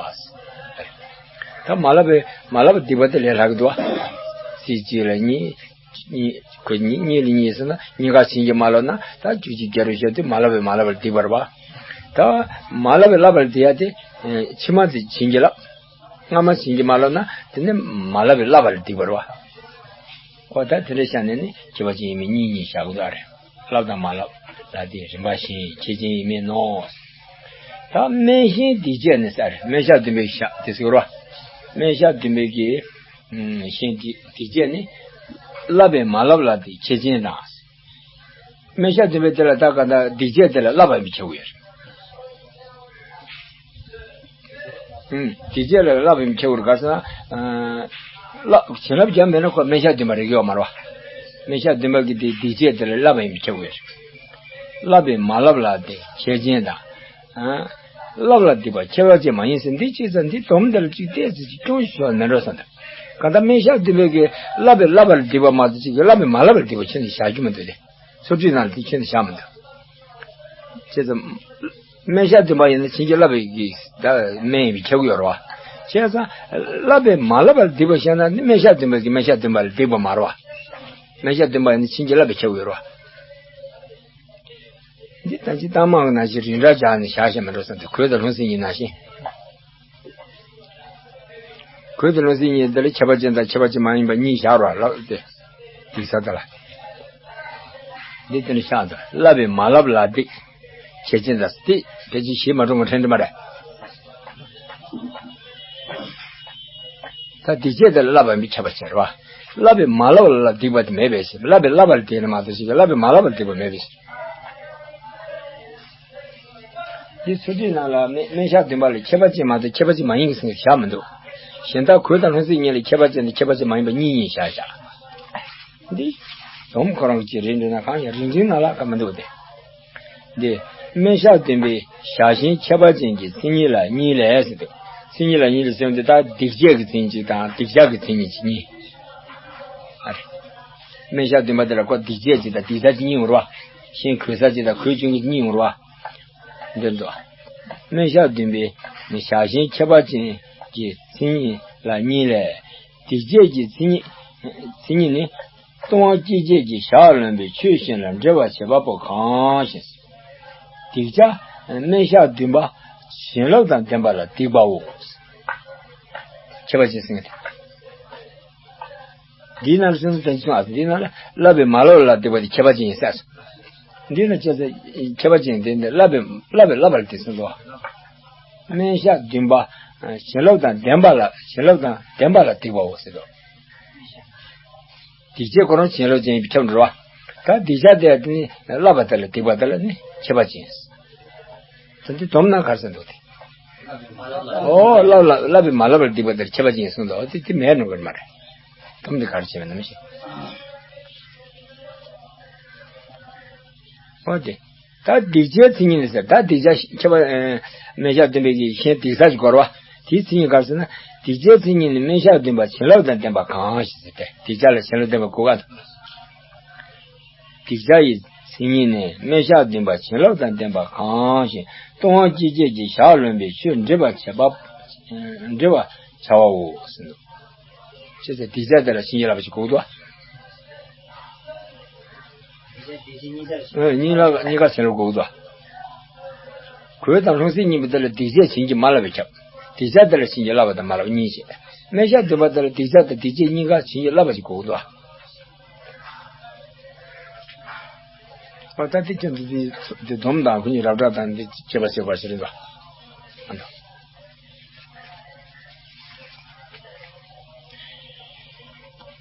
ད་མ་བརླབས་པའི་མ་བརླབས་པར་སྡིག་པ་དེ་ལས་ལྷག་གི་འདུག་བ། ཚེ་གཅིག་ལ་གཉིས། གཉིས་གོས་གཉིས་གཉིས་ལ་གཉིས་ཟེར་ན་གཉིས་ཀ་བྱིན་གྱིས་མ་བརླབས་ན་ད་བཅུ་གཅིག་བརྒྱད་རུ་བཤད་དུས་མ་བརླབས་པའི་མ་བརླབས་པར་སྡིག་པ་རེད་བ། ད་མ་བརླབས་པའི་བརླབས་པར་སྡིག་ཡ་དེ་ཕྱི་མ་དེ་བྱིན་གྱིས་བརླབས། སྔ་མ་བྱིན་གྱིས་མ་བརླབས་ན་དེ་ནི་མ་བརླབས་པའི་བརླབས་པར་སྡིག་པ་རེད་བ། ཨོ་ད་དེ་འདྲ་བྱས་ནས་ནི་ཁྱད་པར་ཅན་ཡིན་མིན་གཉིས་གཉིས་བཞག་གི་འདུག་ཨ་རེད། བརླབས་དང་མ་བརླབས་ལ་དེ་རིམ་པ་བཞིན་ཁྱད་ཅན་ཡིན་མིན་ནོ། ད་སྨན་གཞན་སྡིག་བྱས་ནི་ཟེར་སྨན་ཞག་བདུན་པའི་ཞག་དེ་ཟེར་བ། སྨན་ཞག་བདུན་པའི་གི་གཞན་སྡིག་སྡིག་བྱས་ནི། བརླབས་པས་མ་བརླབས་ལ་དེ་ཁྱད་ཅན་དང་། སྨན་ཞག་བདུན་པའི་དེ་ལ་ད་ག་ད་སྡིག་བྱས་དེ་ལ་བརླབས་པའི་ཁྱད་པར་ཡོད་རེད། ཨུམ། དེ་རྗེས་ལ་བསླབ་པའི་ཁྱད་པར་ག་ཟེར་ན། ཨ་བསླབ་བྱིན་རླབས་བརྒྱབ་མེད་ན་ཁོ་སྨན་ཞག་བདུན་པ་རེག་ཡོད་མ་རེད་བ། སྨན་ཞག་བདུན་པ་གི་དེ་སྡིག་བྱས་དེ་ལ་བསླབ་པའི་ཁྱད་པར། བསླབས་པས་མ་བསླབས་ལ་དེ་ཁྱད་ཅན་དང་། ཨ་བསླབས་ལ་སྡིག་པ་ཁྱད་པར་ཅན་མ་ཡིན་ཟེར་འདི་ཅི་ཟེར་འདི་སྡོམ་འདི་ལ་ཅིག་བལྟས་ཚེ་ཅིག་སྐྱོན་ཞིག་ཤོར་མེད་འགྲོ་བསམ་འདུག་གང་ལྟར་སྨན་ཞག་བདུན་པའི་གི་བསླབས་པས་བསླབས་པ་ལ་སྡིག་པ་མ་གཏོགས་ཅིག་གི་བསླབས་པས་མ་བསླབས་པ་ལ་སྡིག་པ་ཁྱོན་ནས་བཞག་རྒྱུ་མི་འདུག་སྟེ། ཚུལ་ཁྲིམས་ནང་ལ་དེ་ཁྱོན་ནས་བཞག་མི་འདུག་བྱས་ཙང་། སྨན་ཞག་བདུན་པ་ཡིན་ན་བྱིན་གྱིས་བརླབས་པའི་གི་ད་སྨན་ཡིན་པའི་ཁྱབ་ཀྱི་ཡོད་རེད་བ། བྱས་ཙང་། བསླབས་པས་མ་བསླབས་པ་ལ་སྡིག་པ་བཤད་ན་ནི་སྨན་ཞག་བདུན་པ་གི་སྨན་ཞག་བདུན་པ་ལ་སྡིག་པ་མ་རེད་བ། སྨན་ཞག་བདུན་པ་ཡིན་ན་བྱིན་གྱིས་བརླབས་པའི་ཁྱབ་ཀྱི་ཡོད་རེད་བ། འདི་ད་ཅི་ལྟ་མང་གི་ནང་བཞིན་རིན་བསྲེག་བྱས་ནས་བཞག་བཞག་མི་འགྲོ་བསམ་སྟེ་གོས་དང་ལྷུང་བཟེད་ཡིན་ནང་བཞིན། གོས་དང་ལྷུང་བཟེད་གཉིས་འདི་ལ་ཁྱད་པར་ཅན་དང་ཁྱད་པར་ཅན་མ་ཡིན་པ་གཉིས་བཞག་རོགས་ལབ་སྟེ། འདི་ས་ད་ལ། འདི་དེ་ནི་ཤག་ད་བསླབས་པས་མ་བསླབས་ལ་སྡིག་ཁྱད་ཅན་དང་སྡིག་དེ་ཅི་ཞེས་མ་གྲུང་བ་ཕྲན་ཕྲན་མ་རེད། ད་སྡིག་བྱས་དེ་ལ་བསླབ་པ་མི་ཁྱད་པར་ཅན་རེད་བ། བསླབས་པས་མ་བསླབས་ལ་སྡིག་པ་དེ་མེད་པའི་ཕྱིར་བསླབས་པས་བསླབས་པ་ལ་སྡིག་ནི་མ་གཏོགས་ཞིག་བསླབས་པས་མ་བསླབས་པ་ལ་སྡིག་པ་མེད་པའི་ཕྱིར། འདི་ཚུལ་ཁྲིམས་ནང་ལ་སྨན་སྨན་ཞག་བདུན་པ་ལ་ཁྱད་པར་ཅན་མ་གཏོགས་ཁྱད་པར་ཅན་མ་ཡིན་གྱི་ཟེར་བཞག་མི་འདུག་གཞན་དག་གོས་དང་ལྷུང་བཟེད་གཉིས་ལ་ཁྱད་པར་ཅན་དང་ཁྱད་པར་ཅན་མ་ཡིན་པ་གཉིས་གཉིས་བཞག་བཞག་འདི། སྡོམ་ཁོ་རང་གི་རིན་འདྲ་ན་གང་ཡང་རིན་ཆེན་ནང་ལ་ཀ་མི་འདུག་སྟེ། འདི། སྨན་ཞག་བདུན་པའི་ཞག་ཞེན་ཁྱད་པར་ཅན་གྱི་མཚན་ཉིད་ལ་གཉིས་ལས་ཟེར་འདུག་མཚན་ཉིད་ལ་གཉིས་ལས་ཟེར་འདི་ལྟར་སྡིག་བྱས་ཀྱི་མཚན་ཉིད་དང་སྡིག་བྱ་གི་མཚན་ཉིད་ཀྱི་གཉིས། ཨ་རེ། སྨན་ཞག་བདུན་པ་དེ་ལ་ཁོ་སྡིག་བྱས་ཀྱི་དང་སྡིག་བྱ་གི་གཉིས་ཡོང་རོགས། ཞེན་གོས་ས་ཀྱི་དང་གོས་ཆུང་གི་གཉིས་ཡོང་རོགས། འདིར་འདུག་སྨེ་ཤ་འདུན་པའི་ཞག་བཞིན་ཁྱད་པར་ཅན་གྱི་མཚན་ཉིད་ལ་གཉིས་ལས། སྡིག་བྱེད་ཀྱི་མཚན་ཉིད། མཚན་ཉིད་ནི། ལྟུང་བ་སྐྱེད་བྱེད་ཀྱི་ཞག་ལོན་པའི་ཆོས་གཞན་ལ་འབྲེལ་བར་བྱེད་པ་པོ་གང་ཞེས། སྡིག་བྱ་སྨེ་ཤ་འདུན་པ་བྱིན་རླབས་དང་ལྡན་པ་ལ་སྡིག་པའོ། ཁྱད་པར་ཅན་ཟེར་མཁན་དེ། འདིའི་ནང་ལ་སེམས་དོན་གསུངས་ཨ། འདིའི་ནང་ལ་བསླབ་པའི་མ་བསླབ་ལ་སྡིག་པ་དེ་ཁྱད་པར་ཅན་ཡིན་ཟེར་སོང་། འདིའི་ནང་ལ་ཁྱད་པར་ཅན་དེ་འདི་བསླབ་པའི་བསླབ་པའི་བསླབ་པ་ལ་སྡིག་གསུངས་འདུག། སྨེ་ཤ་འདུན་པ་བྱིན་རླབས་དང་ལྡན་པ་ལ་བྱིན་རླབས་དང་ལྡན་པ་ལ་སྡིག་པའོ་ཟེར་འདུག། སྡིག་བྱེད་ཁོ་རང་བྱིན་རླབས་ཅན་ཡིན་པས་ཁྱབ་འགྲོ་བ། ད་སྡིག་བྱ་དེ་ནི་བསླབ་པ་དེ་ལ་སྡིག་པ་དེ་ལ་ནི་ཁྱད་པར་ཅན་ཡིན། ད་འདི་སྡོམ་ན་ག་རེ་ཟེར་འདུག་སྟེ། ཨོ་བསླབ་ལ་བསླབ་པའི་མ་བསླབ་པར་སྡིག་པ་དེར་ཁྱད་པར་ཅན་གསུངས་འདུག། དེ་དེ་མེད་ནོ་གི་མ་རེད། སྡོམ་དེ་ག་རེ་བྱས་པ་ནམ་ཞིག། ཨོ་དེ། ད་སྡིག་བྱའི་མཚན་ཉིད་ནི་ཟེར། ད་སྡིག་བྱ་ཁྱད་པར་ཨེ་སྨེ་ཤ་འདུན་པའི་གི་གཞན་སྡིག་བྱ་ཞིག་གོ་ར་བ། དེའི་མཚན་ཉིད་ག་རེ་ཟེར་ན། སྡིག་བྱའི་མཚན་ཉིད་ནི་སྨེ་ཤ་འདུན་པ་བྱིན་རླབས་དང་ལྡན་པ་གང་ཞེས་ཟེར་ཏེ། སྡིག་བྱ་ལ་བྱིན་རླབས་ལྡན་པ་གོ་ག་སྡིག་བྱ་ཡི་མཚན་ཉིད་ནི་སྨེ་ཤ་འདུན་པ་བྱིན་རླབས་དང་ལྡན་པ་གང་ཞིང་ལྟུང་བ་སྐྱེད་བྱེད་ཀྱི་ཞག་ལོན་པའི་ཆོས་འདྲེན་པར་བྱེད་པ། འདྲེན་པར་བྱ་བའོ་ཟེར་འདུག། ཅེས་སྡིག་བྱ་དེ་ལ་བྱིན་གྱིས་བརླབས་པ་ཞིག་གོ་གི་འདུག། གཉིས་ལ་གཉིས་ཀ་བྱིན་རླབས་གོ་གི་འདུག། གོས་དང་ལྷུང་བཟེད་གཉིས་པོ་དེ་ལ་སྡིག་བྱས་བྱིན་གྱིས་མ་བརླབས་པས་ཁྱབ། སྡིག་བྱ་དེ་ལ་བྱིན་གྱིས་བརླབས་པ་དང་མ་བརླབས་གཉིས་བྱས། སྨེ་ཤ་འདུན་པ་དེ་ལ་སྡིག་བྱ་དང་སྡིག་བྱས་གཉིས་ཀ་བྱིན་གྱིས་བརླབས་པ་ཞིག་གོ་གི་འདུག། ཨ་ད་དེ་ཀྱང་འདི་འདི་སྡོམ་དང་ཁོ་གཉིས་རབ་བསྒྲགས་དང་འདི་བཅས་པ་བྱེད་པ་ཞིག་རེད་ལ།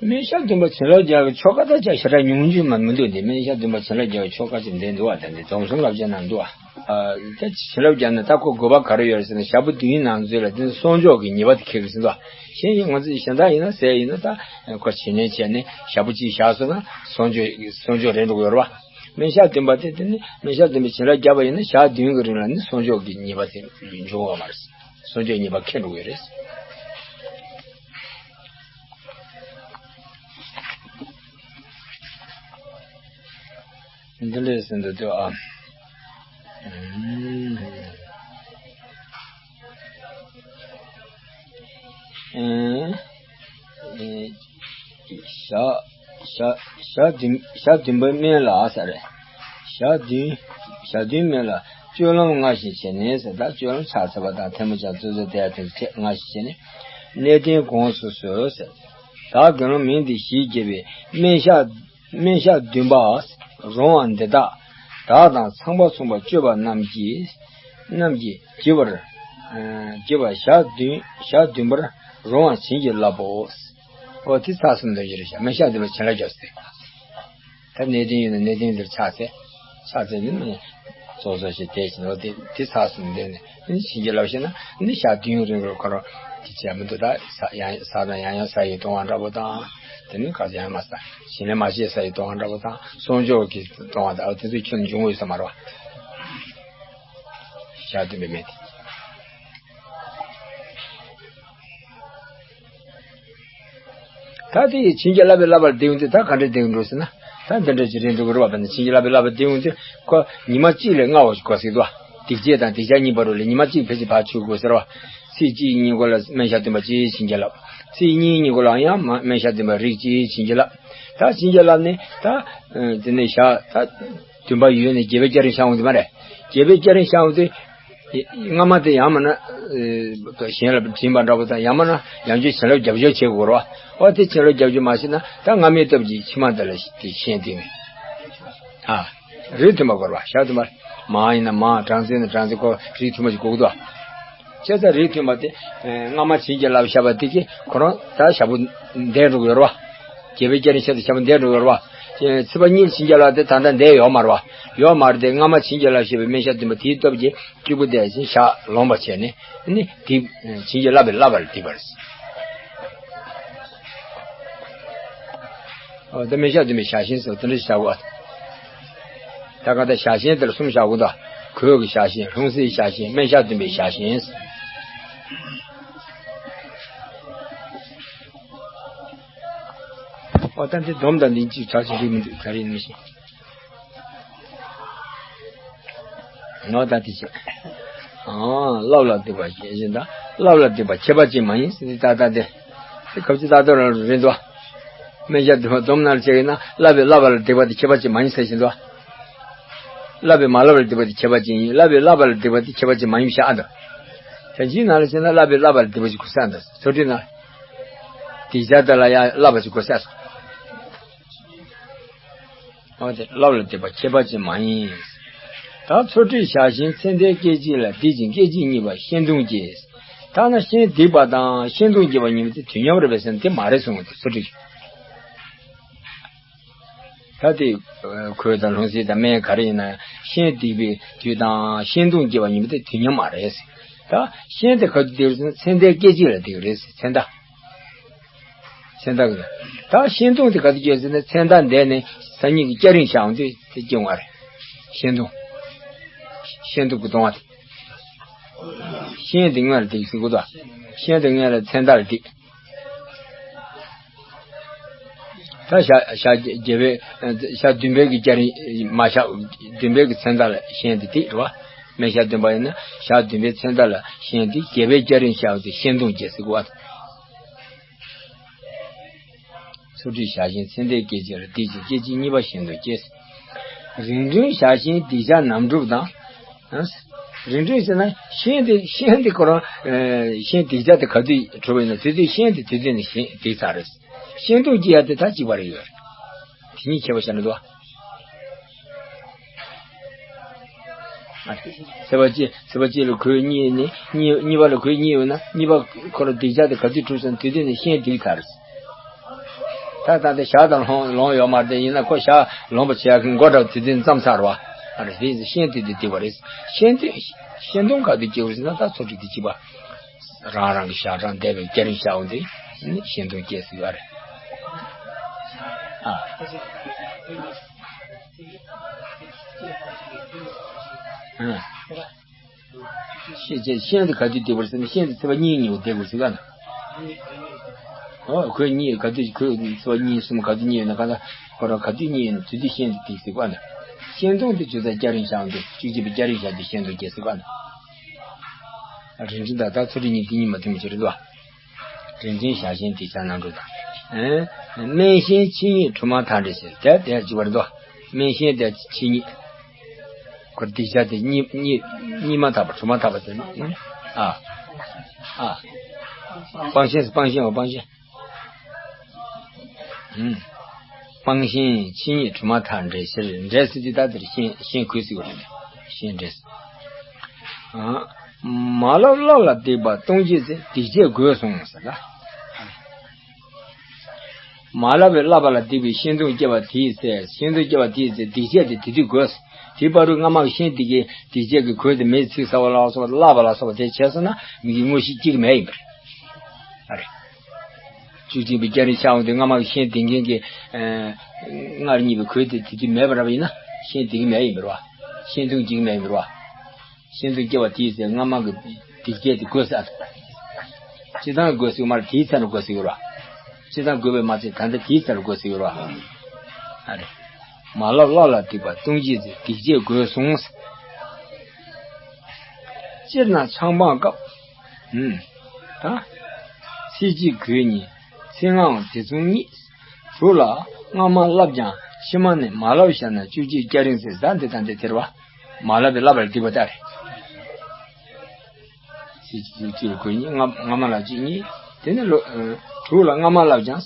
སྨེ་ཤ་འདུན་པ་བྱིན་རླབས་རྒྱག་པའི་ཆོ་ག་ད་ཅང་ཞེ་དྲག་ཉུང་ཉུང་མ་མི་འདུག་སྟེ། སྨེ་ཤ་འདུན་པ་བྱིན་རླབས་རྒྱག་པའི་ཆོ་ག་ཅིག་འདི་འདུག་བ། དེ་འདི་སྡོམ་གསུམ་བསླབ་བྱ་ནང་འདུག་བ། ཨ་ད་བྱིན་རླབས་རྒྱག་ན་ད་ཁོ་དགོས་པ་ག་རེ་ཡོད་རེད་ཟེར་ན། ཞག་པོ་བདུན་ནང་ཚུད་ལ་དེ་ནི་གསོག་འཇོག་གི་ཉེས་པ་དེ་འཁེལ་གི་ཟིན་ཏོ། གཞན་ཡིན་ང་ཚོ་གཞན་དག་ཡིན་ན་ཟས་ཡིན་ན་ད་ཁོ་བྱིན་ལེན་བྱས་ནས་ཞག་པོ་གཅིག་བཞག་སོང་ན་གསོག་འཇོག་གསོག་འཇོག་རན་འགྲོ་གི་ཡོད་རེད་བ། སྨེ་ཤ་འདུན་པ་དེ་དེ་ནི་སྨེ་ཤ་འདུན་པའི་བྱིན་རླབས་བརྒྱབ་པ་ཡིན་ན་ཞག་བདུན་གྱི་རིང་ལ་ནི་གསོག་འཇོག་གི་ཉེས་པ་དེ་འབྱུང་བ་མ་རེད། གསོག་འཇོག་ཉེས་པ་འཁེལ་འགྲོ་གི་རེད། འདི་འདྲས་ཟེར་འདུག་སྟེ་ཨ། ཨེ། ཨེ། ཞག་ཞག་ཞག་བདུན་ཞག་བདུན་པའི་སྨད་ལ་ཟེར་རེད། ཞག་བདུན་ཞག་བདུན་སྨད་ལ་སྤྱོད་ལམ་སྔ་ཞིང་བྱས་ནས་ཟེར། ད་སྤྱོད་ལམ་ཕྱག་འཚལ་བ་དང་ཐལ་མོ་སྦྱར་བ་ཚུལ་འཚོལ་དེ་ཡང་དེ་ཚོ་བྱས་སྔ་ཞིང་བྱས་ནས། གནས་བརྟན་གོང་སུ་སོ་ཟེར། བདག་དགེ་སློང་མིང་འདི་ཞེས་བགྱི་བའི་སྨེ་ཤ་སྨེ་ཤ་འདུན་པ་རུང་བ་འདི་དག་བདག་དང་ཚངས་པ་མཚུངས་པར་སྤྱོད་པ་རྣམས་ཀྱིས་རྣམས་ཀྱིས་བགྱི་བར་ཨ་བགྱི་བར་ཞག་བདུན་ཞག་བདུན་པར་རུང་བ་བྱིན་གྱིས་བརླབ་བོ། འོ་དེ་ཚར་སོང་དོན་ཅི་རེད་ཤག། སྨེ་ཤ་འདུན་པ་བྱིན་རླབས་རྒྱག་སྟེ། ད་གནས་བརྟན་ཡོད་ན་གནས་བརྟན་འདིར་ཕྱག་འཚལ། ཕྱག་འཚལ་ནས་ནི་ཚོགས་གསོག་ཞིག་དེ་བཞིན་འོ་དེ་དེ་ཚར་སོང་དོན་ནས་ནི་བྱིན་གྱིས་བརླབས་ཤེ་ན་ནི་ཞག་བདུན་རིང་ལ་ཁོ་རང་དེ་བྱས་མི་འདུག། ད་ས་ཡང་ས་དང་ཡང་ཡང་ས་ཡི་གཏོང་བ་འདྲ་པོ་དང་། དེ་ནི་ག་ཚོད་ཡང་མ་ས་བྱིན་ལེན་མ་བྱས་ས་ཡི་གཏོང་བ་འདྲ་པོ་དང་གསོག་འཇོག་གི་གཏོང་བ་དང་དེ་ཚོ་ཁྱོན་འབྱུང་འོས་ས་མ་རེད་བ། ཞག་བདུན་པའི་སྨད་དེ། ད་དེ་ཡི་བྱིན་གྱིས་བརླབས་པའི་བསླབ་པ་ལ་བསྡད་ཡོང་དུས་ད་ག་འདྲ་བསྡད་ཀྱི་འགྲོ་ཟེར་ན། ད་འདི་འདྲ་ཅིག་རེད་འགྲོ་གི་རེད་བ། བྱས་ན་བྱིན་གྱིས་བརླབས་པའི་བསླབ་པ་བསྡད་ཡོང་དུས་ཁོ་ཉི་མ་གཅིག་ལ་ལྔ་བ་ཞིག་དགོས་ཟེར་གྱི་འདུག་བ། སྡིག་བྱས་དང་སྡིག་བྱ་གཉིས་བར་དུ་ལ་ཉི་མ་གཅིག་ཕལ་ཆེར་ཕར་ཆུད་དགོས་ཟེར་བ། ཚེས་གཅིག་གཉིས་གོ་ལ་སྨེ་ཤ་འདུན་པ་གཅིག་བྱིན་གྱིས་བརླབས། ཚེས་གཉིས་གཉིས་གོ་ལ་ཡང་མ་སྨེ་ཤ་འདུན་པ་རིགས་གཅིག་བྱིན་གྱིས་བརླབས། ད་བྱིན་གྱིས་བརླབས་ནས་ད་དེ་ནས་ཞག་ད་བདུན་པ་ཡོལ་ནས་བརྒྱད་པའི་སྐྱ་རེངས་ཤར་འོང་དུས་མ་རེད། བརྒྱད་པའི་སྐྱ་རེངས་ཤར་འོང་དུས། སྔ་མ་དེ་ཡང་མིན་ན། གཞན་ལ་དྲིན་པ་འདྲ་པོ་དང་ཡང་མིན་ན་ཡང་བསྐྱར་བྱིན་རླབས་རྒྱབ་སྐྱོར་བྱེད་དགོས་རེད་བ། ཨོ་དེ་བྱིན་རླབས་རྒྱབ་སྐྱོར་མ་བྱས་ན་ད་སྔ་མའི་སྟོབས་ཀྱིས་ཕྱི་མ་འདི་ལ་དེ་ཤན་དེ་ནི། ཨ། རིགས་མཐུན་པ་དགོས་རེད་བ། ཞག་མཐུན་པ། མང་ཡིན་ན་མང་གྲངས་ཚད་ན་གྲངས་ཚད་ཁོ་རིགས་མཐུན་པ་ཞིག་དགོས་ཀྱི་འདུག། བྱས་ཙང་རིགས་མཐུན་པ་དེ། སྔ་མ་བྱིན་གྱིས་བརླབས་བཞག་པ་དེ་གིས་ཁོ་རང་ད་ཞག་པོ་འདས་འགྲོ་གི་ཡོད་རེད་བ། བརྒྱད་པའི་སྐྱ་རེངས་ཤར་དུས་ཞག་པོ་འདས་འགྲོ་གི་ཡོད་རེད་བ། ཚེས་པ་གཉིས་ལ་བྱིན་གྱིས་བརླབས་དེ་ད་ལྟ་འདས་ཡོད་མ་རེད་བ། ཡོད་མ་རེད་དེ་སྔ་མ་བྱིན་གྱིས་བརླབས་བཞག་པའི་སྨེ་ཤ་འདུན་པ་དེའི་སྟོབས་ཀྱིས། གཅིག་པུ་དེ་བཞིན་ཞག་ལོངས་པ་བྱས་ནས་ནི་དེ་བྱིན་གྱིས་བརླབས་པའི་བསླབ་པ་ལ་སྡིག་པ་རེད། ཨོ་ད་སྨེ་ཤ་འདུན་པའི་ཞག་བཞིན་སོགས་དེ་འདྲ་བྱ་དགོས། ད་ག་ད་ཞག་བཞིན་དེར་གསུམ་བྱ་དགོས་ད། གོས་ཀྱི་ཞག་བཞིན་ལྷུང་བཟེད་ཞག་བཞིན་སྨེ་ཤ་འདུན་པའི་ཞག་བཞིན། ཨོ་ད་འདི་སྡོམ་དང་འདི་གཅིག་གྲགས་ཅིག་རིགས་མི་འདུག་ག་རེ་ཡིན་མི་ཤེས། ནོ་ད་དེ་བྱས། ཨང་། བསླབ་ལ་སྡིག་པ་ཤེས་བཞིན་དང་བསླབ་ལ་སྡིག་པ་ཁྱད་པར་ཅན་མ་ཡིན་ཟེར་ཏེ། ད་ལྟ་དེ་དེ་གབ་ཅི་ད་ལྟ་རང་རེད་འདུག་སྨན་ཤ་སྡོམ་སྡོམ་ན་ལ་བྱེད་ཀྱི་ན་བསླབ་པའི་བསླབ་པ་ལ་སྡིག་པ་དེ་ཁྱད་པར་ཅན་མ་ཡིན་ཟེར་བཞིན་དུ། བསླབ་པའི་མ་བསླབ་པ་ལ་སྡིག་པ་དེ་ཁྱད་པར་ཅན་ཡིན། བསླབ་པའི་བསླབ་པ་ལ་སྡིག་པ་དེ་ཁྱད་པར་ཅན་མ་ཡིན་ཤག་ཨ་འདུག་དོན་སྤྱིའི་ནང་ལ་བྱས་ན་བསླབ་པའི་བསླབ་པ་ལ་སྡིག་པ་ཞིག་དགོས་ས་འདུག་ཚུལ་ཁྲིམས་ནང་། སྡིག་བྱ་དེ་ལ་ཡང་བསླབ་པ་ཞིག་དགོས་ས་སོ། འོ་དེ་བསླབ་ལ་སྡིག་པ་ཁྱད་པར་ཅན་མ་ཡིན། ད་ཚུལ་ཁྲིམས་བྱ་ཞིང་ཚེ་འདས་སྐད་ཅིག་ལ་སྡིག་ཅིང་སྐད་ཅིག་གཉིས་པ་ཤེས་ལྟུང་སྐྱེ། ཐ་ན་གཞན་སྡིག་པ་དང་ཤེས་ལྟུང་སྐྱེ་བ་གཉིས་པོ་དེ་དུས་མཉམ་རེད་པས་ཟེར་ན་དེ་མ་རེད་གསུངས་པ་དེ་ཚུལ་ཁྲིམས། ད་དེ་གོས་དང་ལྷུང་བཟེད་དང་སྨན་ག་རེ་ཡིན་ན་གཞན་སྡིག་པའི་དུས་དང་ཤེས་ལྟུང་སྐྱེ་བ་གཉིས་པོ་དེ་དུས་མཉམ་མ་རེད་ཟེར། ད་གཞན་དེ་ག་དུས་སྡིག་རེད་ཟེར་ན་ཚེ་འདས་སྐད་ཅིག་ལ་སྡིག་རེད་ཟེར། ཚེ་འདས། ཚེ་འདས་ཀྱི། ད་ཤེས་ལྟུང་དེ་ག་དུས་སྐྱེ་ཟེར་ན་ཚེ་འདས་འདས་ནས་སང་ཉིན་གྱི་སྐྱ་རེངས་ཤར་འོང་དུས་དེ་སྐྱེ་བ་རེད། ཤེས་ལྟུང་། ཤེས་ལྟུང་གི་ལྟུང་བ་དེ། ཤེས་དེ་སྔོན་ལ་སྡིག་ཟེར་གོ་དོ། ཤེས་དེ་སྔོན་ལ་ཚེ་འདས་ལ་སྡིག་ད་ཞག་ཞག་བརྒྱད་པའི་ཞག་བདུན་པའི་གི་སྐྱ་རེངས་མ་ཞག་བདུན་པའི་གི་ཚེ་འདས་ལ་ཤེས་དེ་སྡིག་རེད་བ། སྨན་ཞག་བདུན་པ་ཡིན་ན་ཞག་བདུན་པའི་ཚེ་འདས་ལ་ཤེས་དེ་བརྒྱད་པའི་སྐྱ་རེངས་ཤར་དུས་ཤེས་ལྟུང་སྐྱེ་ཟེར་གོ་བ། ཚུལ་ཁྲིམས་བྱ་ཞིང་ཚེ་འདས་སྐད་ཅིག་ལ་སྡིག་ཅིང་སྐད་ཅིག་གཉིས་པ་ཤེས་ལྟུང་སྐྱེ། རིགས་མཐུན་བྱ་ཞིང་སྡིག་བྱ་ནམ་གྲུབ་དང་། རིགས་མཐུན་ཟེར་ན་ཤེས་དེ་ཤེས་དེ་ཁོ་རང་ཤེས་སྡིག་བྱ་དེ་ག་དུས་གྲུབ་པ་ཡིན་ན་དེ་དུས་ཤེས་དེ་དེ་དུས་ནས་ཤེས་སྡིག་ཚར་རེད། ཤེས་ལྟུང་སྐྱེ་ཡ་དེ་ད་གཅིག་པ་རེད་ཡོད། དེ་གཉིས་ཁྱད་པར་བཤད་ན་འདུག་ཚེས་པ་གཅིག་ཚེས་པ་གཅིག་ལ་གོས་གཉིས་ནི་གཉིས་གཉིས་པ་ལ་གོས་གཉིས་ཡོད་ན་གཉིས་པ་ཁོ་ལ་སྡིག་བྱ་དེ་ག་དུས་གྲུབ་སོང་དེ་དུས་ནས་ཤེས་སྡིག་ཚར། ད་ད་ལྟ་ཞག་དང་ལོང་ལོང་ཡོད་མ་རེད། ཡིན་ན་ཁོ་ཞག་ལོངས་པ་བྱེད་ཡག་གི་མགོ་འདྲ་བོ་དེ་དུས་ནས་བརྩམས་ཚར་བ་རེད། དེ་ཤེས་སྡིག་དེ་སྡིག་པ་རེད། ཤེས་སྡིག་ཤེས་ལྟུང་ག་དུས་སྐྱེ་བ་ཟེར་ན་ད་ཚུལ་ཁྲིམས་དེ་གཅིག་པ། རང་རང་གི་ཞག་གྲངས་འདས་པའི་སྐྱ་རེངས་ཤར་འོང་དུས་ནི་ཤེས་ལྟུང་སྐྱེ་སྲིད་པ་རེད། ཨ། ཨ། ཤེས་བྱེད་ཤེས་དེ་ག་དུས་སྡིག་པ་རེད་ཟེར་ན་ཤེས་དེ་ཚེས་པ་གཉིས་གཉིས་པོ་སྡིག་དགོས་ཟེར་ག་ན། ཨོ་གོས་གཉིས་ག་དུས་གོས་ཚེས་པ་གཉིས་གསུམ་ག་དུས་གཉིས་ཡོད་ན་ག་ད་ཁོ་རང་ག་དུས་གཉིས་ཡོད་ན་དེ་དུས་ཤེས་དེ་སྡིག་ཟེར་ག་ན། ཤེས་ལྟུང་དེ་ཇི་ལྟར་སྐྱ་རེངས་ཤར་འོང་དུས་བཅུ་གཅིག་པའི་སྐྱ་རེངས་ཤར་དུས་ཤེས་ལྟུང་སྐྱེ་ཟེར་ག་ན། རིགས་མཐུན་དང་ད་ཚུལ་ཁྲིམས་གཉིས་དེ་གཉིས་མ་མཐུན་པ་ཅིག་རེད་དོ། རིགས་མཐུན་བྱ་ཞིང་སྡིག་བྱ་ནམ་གྲུབ་དང་། ཨེ། སྨན་ཤིང་ཕྱི་ཉིད་གྲུབ་མ་ཐག་འདྲེས་ཟེར་དེ་དེ་གཅིག་པ་རེད་དོ། སྨན་ཤིང་དེ་ཕྱི་ཉིད། ཁོ་སྡིག་བྱ་དེ་གཉིས་གཉིས་གཉིས་མ་ཐག་པ་གྲུབ་མ་ཐག་པ་དེ་ནི། ཨ། ཨ། སྤང་ཤིང་སྤང་ཤིང་འོ་སྤང་ཤིང་། ཨུམ། སྤང་ཤིང་ཕྱི་ཉིད་གྲུབ་མ་ཐག་འདྲེས་ཕྱིར་འདྲེས་ཟེར་དུས་ད་དེར་ཤིང་ཤིང་གོས་ཟེར་བ་རེད། ཤིང་འདྲེས། ཨ། མ་བསླབ་བསླབ་ལ་སྡིག་པ་ལྟུང་བྱེད་ཚེ། སྡིག་བྱས་གོས་བཟུང་ཟེར་ལ། མ་བསླབ་པའི་བསླབ་པ་ལ་སྡིག་པའི་ཤེས་ལྟུང་སྐྱེ་བ་དེའི་ཚེ། ཤེས་ལྟུང་སྐྱེ་བ་དེའི་ཚེ་སྡིག་བྱས་དེ་དེ་དུས་གོས། དེའི་བར་དུ་སྔ་མ་གི་ཤེས་སྡིག་གི་སྡིག་བྱས་ཀྱི་གོས་དེ་མེས་ཚིག་ཟ་བ་ལ་སོགས་པ་བསླབ་པ་ལ་སོགས་པ་དེ་བྱས་སོང་ན་མི་གི་དངོས་གཞི་གཅིག་མེད་ཡིན་པ་རེད། ཨ་རེད། བཅུ་གཅིག་པའི་སྐྱ་རེངས་ཤར་འོང་དུས་སྔ་མ་གི་ཤེས་སྡིག་མཁན་གྱི། ཨ། སྔར་རྙེད་པའི་གོས་དེ་དེ་དུས་མེད་པ་རེད་པ་ཡིན་ན་ཤེས་སྡིག་མེད་ཡིན་པ་རེད་པ། ཤེས་ལྟུང་གཅིག་མེད་ཡིན་པ་རེད་པ། ཤེས་ལྟུང་སྐྱེ་བ་དེའི་ཚེ་སྔ་མ་གི་སྡིག་བྱས་དེ་གོས་ས། སྤྱིར་བཏང་གོས་ཟེར་གི་མ་རེད། དེའི་ཚེ་ན་གོས་ཟེར་གི་རེད་པ། སྤྱིར་བཏང་གོས་པས་མ་ཚད་ད་ལྟ་དེའི་ཚེ་ན་གོས་ཟེར་གི་རེད་པ། ཨ་རེད། མ་བསླབ་བསླབ་ལ་སྡིག་པ་ལྟུང་བྱེད་ཚེ། སྡིག་བྱས་གོས་བཟུང་། སྤྱིར་ན་ཆང་སྤངས་སྐབས། ཨུམ། ད། ཚེས་གཅིག་གོས་གཉིས། ཚེས་ལྔའང་དེ་མཚུངས་གཉིས། དྲུག་ལ་སྔ་མ་བསླབས་ཀྱང་ཕྱི་མ་ནི་མ་བསླབས་བཞག་ན་བཅུ་གཅིག་སྐྱ་རེངས་ཚེ། ཟླ་འདི་དང་འདི་དེར་བ། མ་བསླབས་པའི་བསླབ་པར་སྡིག་པ་ལྟར། ཚེས་གཅིག་གཅིག་ལ་གོས་གཉིས། སྔ་སྔ་མ་ལ་གཅིག་གཉིས། དེ་ནས་ལོ། ཨ། དྲུག་ལ་སྔ་མ་བསླབས་ཀྱང་།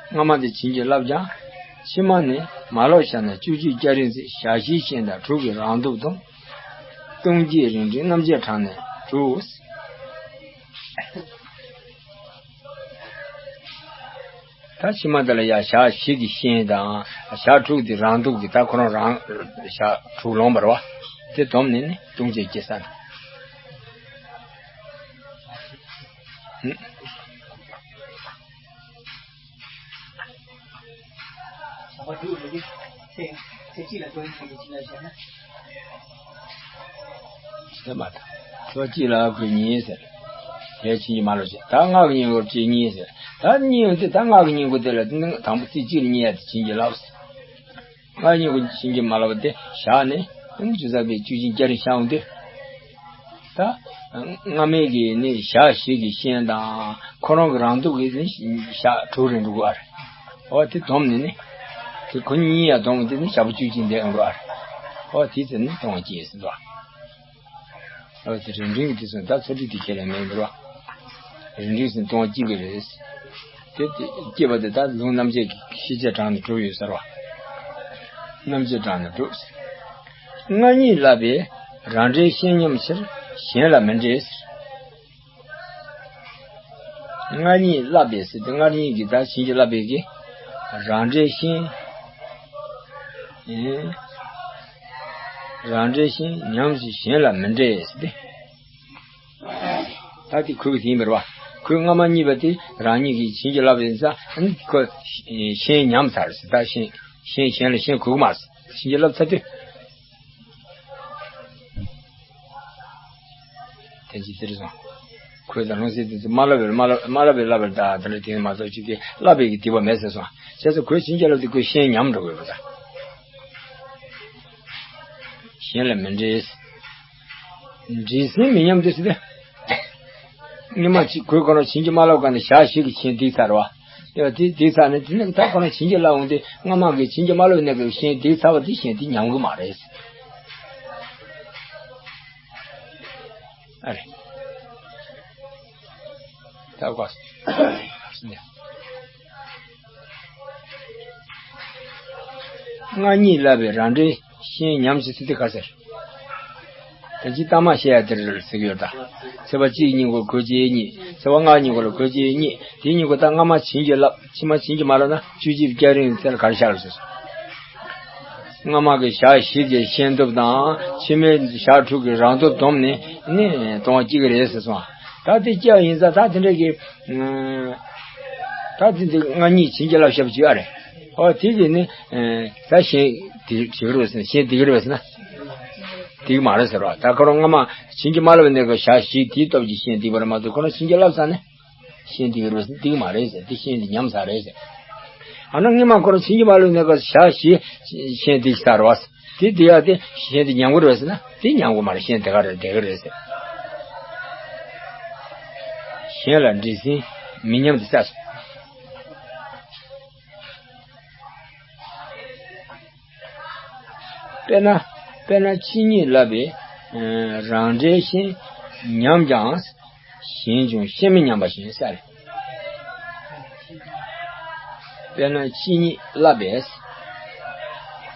སྔ་མ་དེ་བྱིན་གྱིས་བརླབས་ཀྱང་། ཕྱི་མ་ནི་མ་བསླབས་བཞག་ན་བཅུ་གཅིག་སྐྱ་རེངས་ཚེ། ཞག་བཞིའི་ཤེས་དང་དྲུག་གི་རང་སྟོབས་དང་། ལྟུང་བྱེད་རིགས་མཐུན་རྣམ་འབྱེད་གྲངས་ནི་དྲུག་ད་ཕྱི་མ་དེ་ལ་ཡང་ཞག་བཞི་གི་ཤེས་དང་ཞག་དྲུག་དེ་རང་སྟོབས་ཀྱིས་ད་ཁོ་རང་རང་ཞག་དྲུག་ལོངས་པ་རེད་པ། དེ་བསྡོམས་ནས་ནི་ལྟུང་བྱེད་སྐྱེ་ས་རེད། ཞག་པ་དྲུག་རེད་དེ། ཚེས་ཚེས་གཅིག་ལ་གོས་གཉིས། ཚེས་གཅིག་ལ་བྱས་ན། དེ་མ་ཐག་ཚེས་གཅིག་ལ་གོས་གཉིས་ཟེར། དེ་ཕྱིན་ཅི་མ་ལོག་བྱས། ད་སྔགས་ཀྱི་སྙིང་པོར་བྱེད་གཉིས་ཟེར། ད་གཉིས་ཡོང་དུས་ད་སྔགས་ཀྱི་སྙིང་པོ་དེ་ལ་དང་པོ་ཚེས་གཅིག་ལ་བསྙེན་ཡ་དེ་བྱིན་གྱིས་བརླབས་ཟེར། སྔགས་ཀྱི་སྙིང་པོ་བྱིན་གྱིས་མ་བརླབས་པ་དེ་བཞག་ནས་ཨ་ནི་ཆུ་ཚ་བའི་བཅུ་བཞི་སྐྱ་རེངས་ཤར་འོང་དུས། ད་སྔ་མའི་གི་ནི་ཞག་བཞི་གི་ཤན་དང་ཁོ་རང་གི་རང་སྡུག་གི་ནི་ཞག་དྲུག་རེ་འགྲོ་གི་ཨ་རེད། འོ་དེ་བསྡོམས་ནས་ནི་དེ་ཁོ་གཉིས་ཡ་བསྡོམས་དེ་ནི་ཞག་པོ་བཅུ་གཅིག་འདས་འགྲོ་ཨ་རེད། འོ་དེ་ཚེ་ནི་སྟོང་པ་སྐྱེས་ཟེར་འདུག་ཨ། ཨོ་དེ་རིང་འབྲིང་གི་དུས་སུ་ད་ཚ་དྲི་དེ་ཁས་ལེན་མེད་འགྱུར་བ། རིང་འབྲིང་སུ་སྟོང་པ་སྐྱེ་གི་རེད། དེ་དེ་སྐྱེས་པ་དེ་ད་ལུང་རྣམ་འབྱེད་ཀྱི་ཤེས་བྱ་དྲངས་ནས་གྲུབ་ཡོད་ཟེར་བ། རྣམ་འབྱེད་དྲངས་ནས་གྲུབ། མངལ་གཉིས་བསླབ་པས་རང་འབྲས་ཤན་ཉམས་ཕྱིར་གཞན་ལ་མི་འབྲེལ་ཟེར། མངལ་གཉིས་བསླབ་པས་ཟེར་ཏེ་མངལ་གཉིས་ཀྱི་ད་བྱིན་གྱིས་བརླབས་པའི་གི་རང་འབྲས་ཤན། ཨེ། རང་འབྲས་ཤན་ཉམས་ཤིང་གཞན་ལ་མི་འབྲེལ་ཟེར་ཏེ། ད་དེ་ཁོའི་གི་དེ་ཡིན་པ་རེད་བ། ཁོས་སྔ་མ་གཉིས་པ་དེ་རང་ཉིད་ཀྱིས་བྱིན་གྱིས་བརླབས་ཡིན་ཙང་ཁོ་ཤན་ཉམས་ཚར་ཟེར། ད་ཤན་ཤན་གཞན་ལ་ཤན་དགོས་ཀྱི་མ་རེད། བྱིན་གྱིས་བརླབས་ཚར་དུས། དེ་ཅི་ཟེར་སོང་། ཁོས་ད་རང་སྲིད་དེ་ཚོ་མ་བསླབ་པའི་མ་བསླབ་མ་བསླབ་པའི་བསླབ་པར་ད་དེ་འདྲ་དེ་མ་གཏོགས་ཅི་སྟེ་བསླབ་པའི་གི་སྡིག་པ་མེད་ཟེར་སོང་། བྱས་ཙང་ཁོས་བྱིན་གྱིས་བརླབས་དེ་ཁོས་ཤན་ཉམས་འགྲོ་དགོས་པ་ད། གཞན་ལ་མི་འབྲེལ། འབྲས་ཟིན་མི་ཉམས་དེ་ཟེར་ཏེ། སྔོན་མ་ཅི་ཁོས་ཁོ་རང་བྱིན་གྱིས་མ་བརླབས་ག་ནས་ཞག་བཞི་གི་ཤན་སྡིག་ཚར་བ། དེ་དེ་སྡིག་ཚར་ནས་དེ་ནས་ད་ཁོ་རང་བྱིན་གྱིས་བརླབས་འོང་དུས་སྔ་མ་གི་བྱིན་གྱིས་མ་བརླབས་ནས་གི་ཤན་སྡིག་ཚར་བ་དེ་ཤན་དེ་ཉམས་གི་མ་རེད། ཨ་རེ། ད་གོ། མངལ་གཉིས་བསླབ་པས་རང་འབྲས་ཤན་ཉམས་ཤིང་ཟེར་དེ་ག་ཟེར། ད་ཅི་ལྟ་མ་བཤད་ཡ་དེར་ཟེར་གྱི་ཡོད་ད། ཚེས་པ་གཅིག་གཉིས་གོ་གོ་གཅིག་གཉིས། ཚེས་པ་ལྔ་གཉིས་གོ་ལ་གོ་གཅིག་གཉིས། དེ་གཉིས་གོ་ད་སྔ་མ་བྱིན་གྱིས་བརླབས། ཕྱི་མ་བྱིན་གྱིས་མ་བརླབས་ན་བཅུ་གཅིག་སྐྱ་རེངས་ཚེ་ལ་ག་རེ་ཤར་ཟེར། སྔ་མ་གི་ཞག་བཞི་གི་ཤན་སྡུག་དང་ཕྱི་མའི་ཞག་དྲུག་གི་རང་སྡུག་བསྡོམས་ནས་ནི་སྟོང་པ་སྐྱེ་གི་རེད་ཟེར་སོང་། ད་དེ་སྐྱེ་བ་ཡིན་ཙང་ད་དེ་འདྲ་གི་ད་དེ་འདི་ང་གཉིས་བྱིན་གྱིས་བརླབས་ཞབས་ཀྱི་ཨ་རེད། ཨོ་དེ་གི་ནི་ད་ཤན་དེ་བྱེད་ཀྱི་རེད་ཟེར་ན་ཤན་སྡིག་གི་རེད་ཟེར་ན། སྡིག་མ་རེད་ཟེར་བ། ད་ཁོ་རང་སྔ་མ་བྱིན་གྱིས་མ་བརླབས་ནས་གི་ཞག་བཞི་དེའི་སྟོབས་ཀྱིས་ཤན་སྡིག་པ་རེད་མ་གཏོགས་ཁོ་རང་བྱིན་གྱིས་བརླབས་ཙང་ནི། ཤན་སྡིག་རེད་ཟེར་སྡིག་མ་རེད་ཟེར། དེ་ཤན་འདི་ཉམས་ཚར་རེད་ཟེར། ཨ་ན་སྔོན་མ་ཁོ་རང་བྱིན་གྱིས་མ་བརླབས་ནས་གི་ཞག་བཞི་ཤན་སྡིག་ཚར་བ། དེ་སྡིག་ཡ་དེ་ཤན་འདི་ཉམས་གི་རེད་ཟེར་ན་དེ་ཉམས་གི་མ་རེད། ཤན་དེ་ག་རེད་བསྡད་གི་རེད་ཟེར། གཞན་ལ་འབྲས་ཟིན་མི་ཉམས་དེ་ས། དཔེར་ན། དཔེར་ན་གཅིན་སྙི་བསླབ་པས་རང་འབྲས་ཤན་ཉམས་ཀྱང་། གཞན་བྱུང་ཤན་མི་ཉམས་པ་བཞིན་ཟེར། དཔེར་ན་གཅིན་སྙི་བསླབ་པས།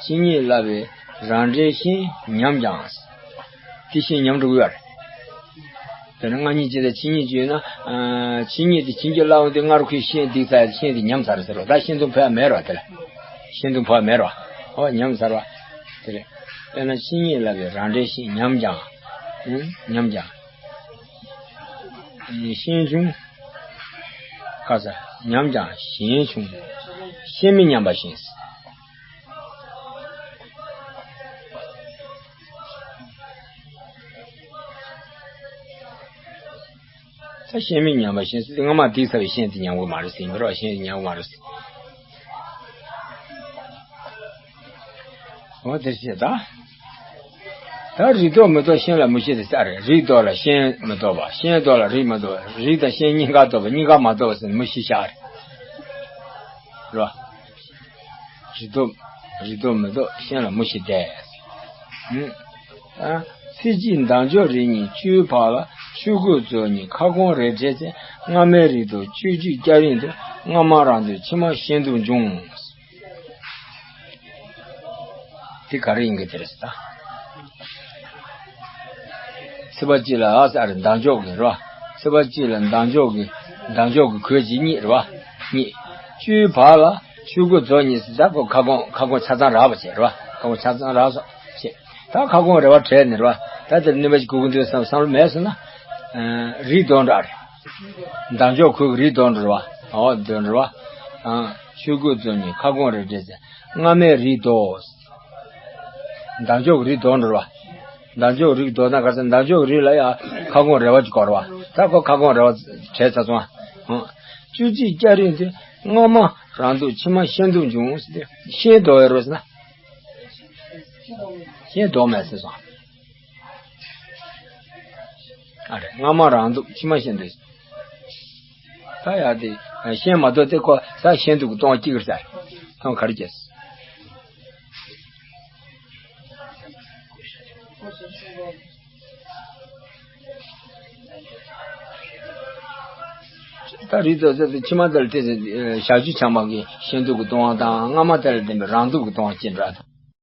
གཅིན་སྙི་བསླབ་པས་རང་འབྲས་ཤན་ཉམས་ཀྱང་། དེ་ཤན་ཉམས་འགྲོ་གི་ཡོད་རེད། དཔེར་ན་མངལ་སྙི་བྱས་ཏེ་གཅིན་སྙི་བྱས་ན། ཨ། གཅིན་སྙི་དེ་བྱིན་གྱིས་བརླབས་ཏེ་མངལ་ཁུ་ཤན་སྡིག་ཚར། ཤན་དེ་ཉམས་ཚར་ཟེར་རོ། ད་ཤན་སྡུག་ཕོག་ཡ་མེད་རོ། དེ་ལ་ཤན་སྡུག་ཕོག་ཡ་མེད་རོ། ཨོ་ཉམས་ཚར་བ། དེ་རེད། དཔེར་ན་གཅིན་སྙི་བསླབ་པས་རང་འབྲས་ཤན་ཉམས་ཀྱང་། ཨང་། ཉམས་ཀྱང་། ཨེ། གཞན་བྱུང་། ཁ་ས། ཉམས་ཀྱང་གཞན་བྱུང་། ཤན་མི་ཉམས་པ་བཞིན། ད་ཤན་མི་ཉམས་པ་བཞིན་ཟེར་ཏེ་སྔ་མ་སྡིག་ཚར་བའི་ཤན་དེ་ཉམས་དགོས་མ་རེད་ཟེར་ཡིན་པ་རེད། ཤན་དེ་ཉམས་དགོས་མ་རེད་ཟེར། འོ་དེ་བྱས་ད། ད་རིགས་ལྡོག་མི་ལྡོག་ཤན་ལ་མུ་བཞི་དེ་ས་རེད། རིགས་ལྡོག་ལ་ཤན་མི་ལྡོག་པ། ཤན་ལྡོག་ལ་རིགས་མི་ལྡོག་པ། རིགས་དང་ཤན་གཉིས་ཀ་ལྡོག་པ། གཉིས་ཀ་མ་ལྡོག་པ་ཟེར་ནས་མུ་བཞི་བཞག་རེད། རོ། རིགས་ལྡོག་རིགས་ལྡོག་མི་ལྡོག་ཤན་ལ་མུ་བཞི་དེ། ཨ། ཚེས་གཅིག་མདངས་འཇོག་རིགས་གཉིས། བཅུའི་བར་ལ་ཆོས་གོས་རྫོགས་གཉིས། ཁ་སྐོང་རེ་འབྲས་ཚེ། སྔ་མའི་རིགས་ལྡོག་བཅུ་གཅིག་སྐྱ་རེངས་དུ། སྔ་མ་རང་སྡུག་ཕྱི་མ་ཤན་སྡུག་འབྱུང་། དེ་ག་རེ་ཡིན་གྱི་དེ་རེད་ཟེར་ད། ཚེས་པ་གཅིག་ལ་ཨ་ས་རེད། མདངས་འཇོག་གི་རེད་བ། ཚེས་པ་གཅིག་ལ་མདངས་འཇོག་གི། མདངས་འཇོག་གི་གོས་གཅིག་གཉིས་རེད་བ། གཉིས། བཅུའི་བར་ལ་ཆོས་གོས་རྫོགས་གཉིས་ཟེར་ད་ཁོ་ཁ་སྐོང་ཁ་སྐོང་ཆ་ཚང་རག་པ་བྱས་རེད་བ། ཁ་སྐོང་ཆ་ཚང་རག་སོང་བྱས། ད་ཁ་སྐོང་རེ་བ་བྲལ་ནས་རེད་བ། ད་དེར་གནོད་པ་ཞིག་འགོ་གི་འདུག་བསམ་བསམ་བློ་མེད་སོང་ན། ཨ། རིགས་ལྡོག་འདྲ་རེད། མདངས་འཇོག་གོས་ཀྱི་རིགས་ལྡོག་འདྲ་རེད་བ། འོ་དེ་འདྲ་རེད་བ། ཨ། ཆོས་གོས་རྫོགས་གཉིས། ཁ་སྐོང་རེ་འབྲས་ཚེ། སྔ་མའི་རིགས་ལྡོག་མདངས་འཇོག་གི་རིགས་ལྡོག་འགྲོ་བ། མདངས་འཇོག་གི་རིགས་ལྡོག་ན་ག་ས་མདངས་འཇོག་གི་རིགས་ལ་ཡང་ཁ་སྐོང་རེ་བ་གཅིག་དགོས་རེད་བ། ད་ཁོ་ཁ་སྐོང་རེ་བ་བྲལ་ཚར་སོང་ཨ། བཅུ་གཅིག་སྐྱ་རེངས་དེ་སྔ་མ་རང་སྡུག་ཕྱི་མ་ཤན་སྡུག་འབྱུང་ཟེར་ཏེ་ཤན་ལྡོག་ཡོད་རེད་ཟེར་ན། ཤན་ལྡོག་མེད་ཟེར་སོང་། ཨ་རེ། སྔ་མ་རང་སྡུག་ཕྱི་མ་ཤེས་སྡུག་ད་ཡག་དེ་ཤེས་མ་ཐུབ་དེ་ཁོ་ས་ཤེས་སྡུག་གི་སྟོང་གཅིག་རེད་ས། སྟོང་ག་རེ་བྱས། ད་རིགས་ཚོ་ཚོ་ཕྱི་མ་དེར་དེ་བཞག་རྒྱུ་ཆ་མ་གི་ཤེས་སྡུག་གི་སྟོང་བ་དང་སྔ་མ་དེར་བརྟེན་པའི་རང་སྡུག་གི་སྟོང་བ་ཅི་འདྲ།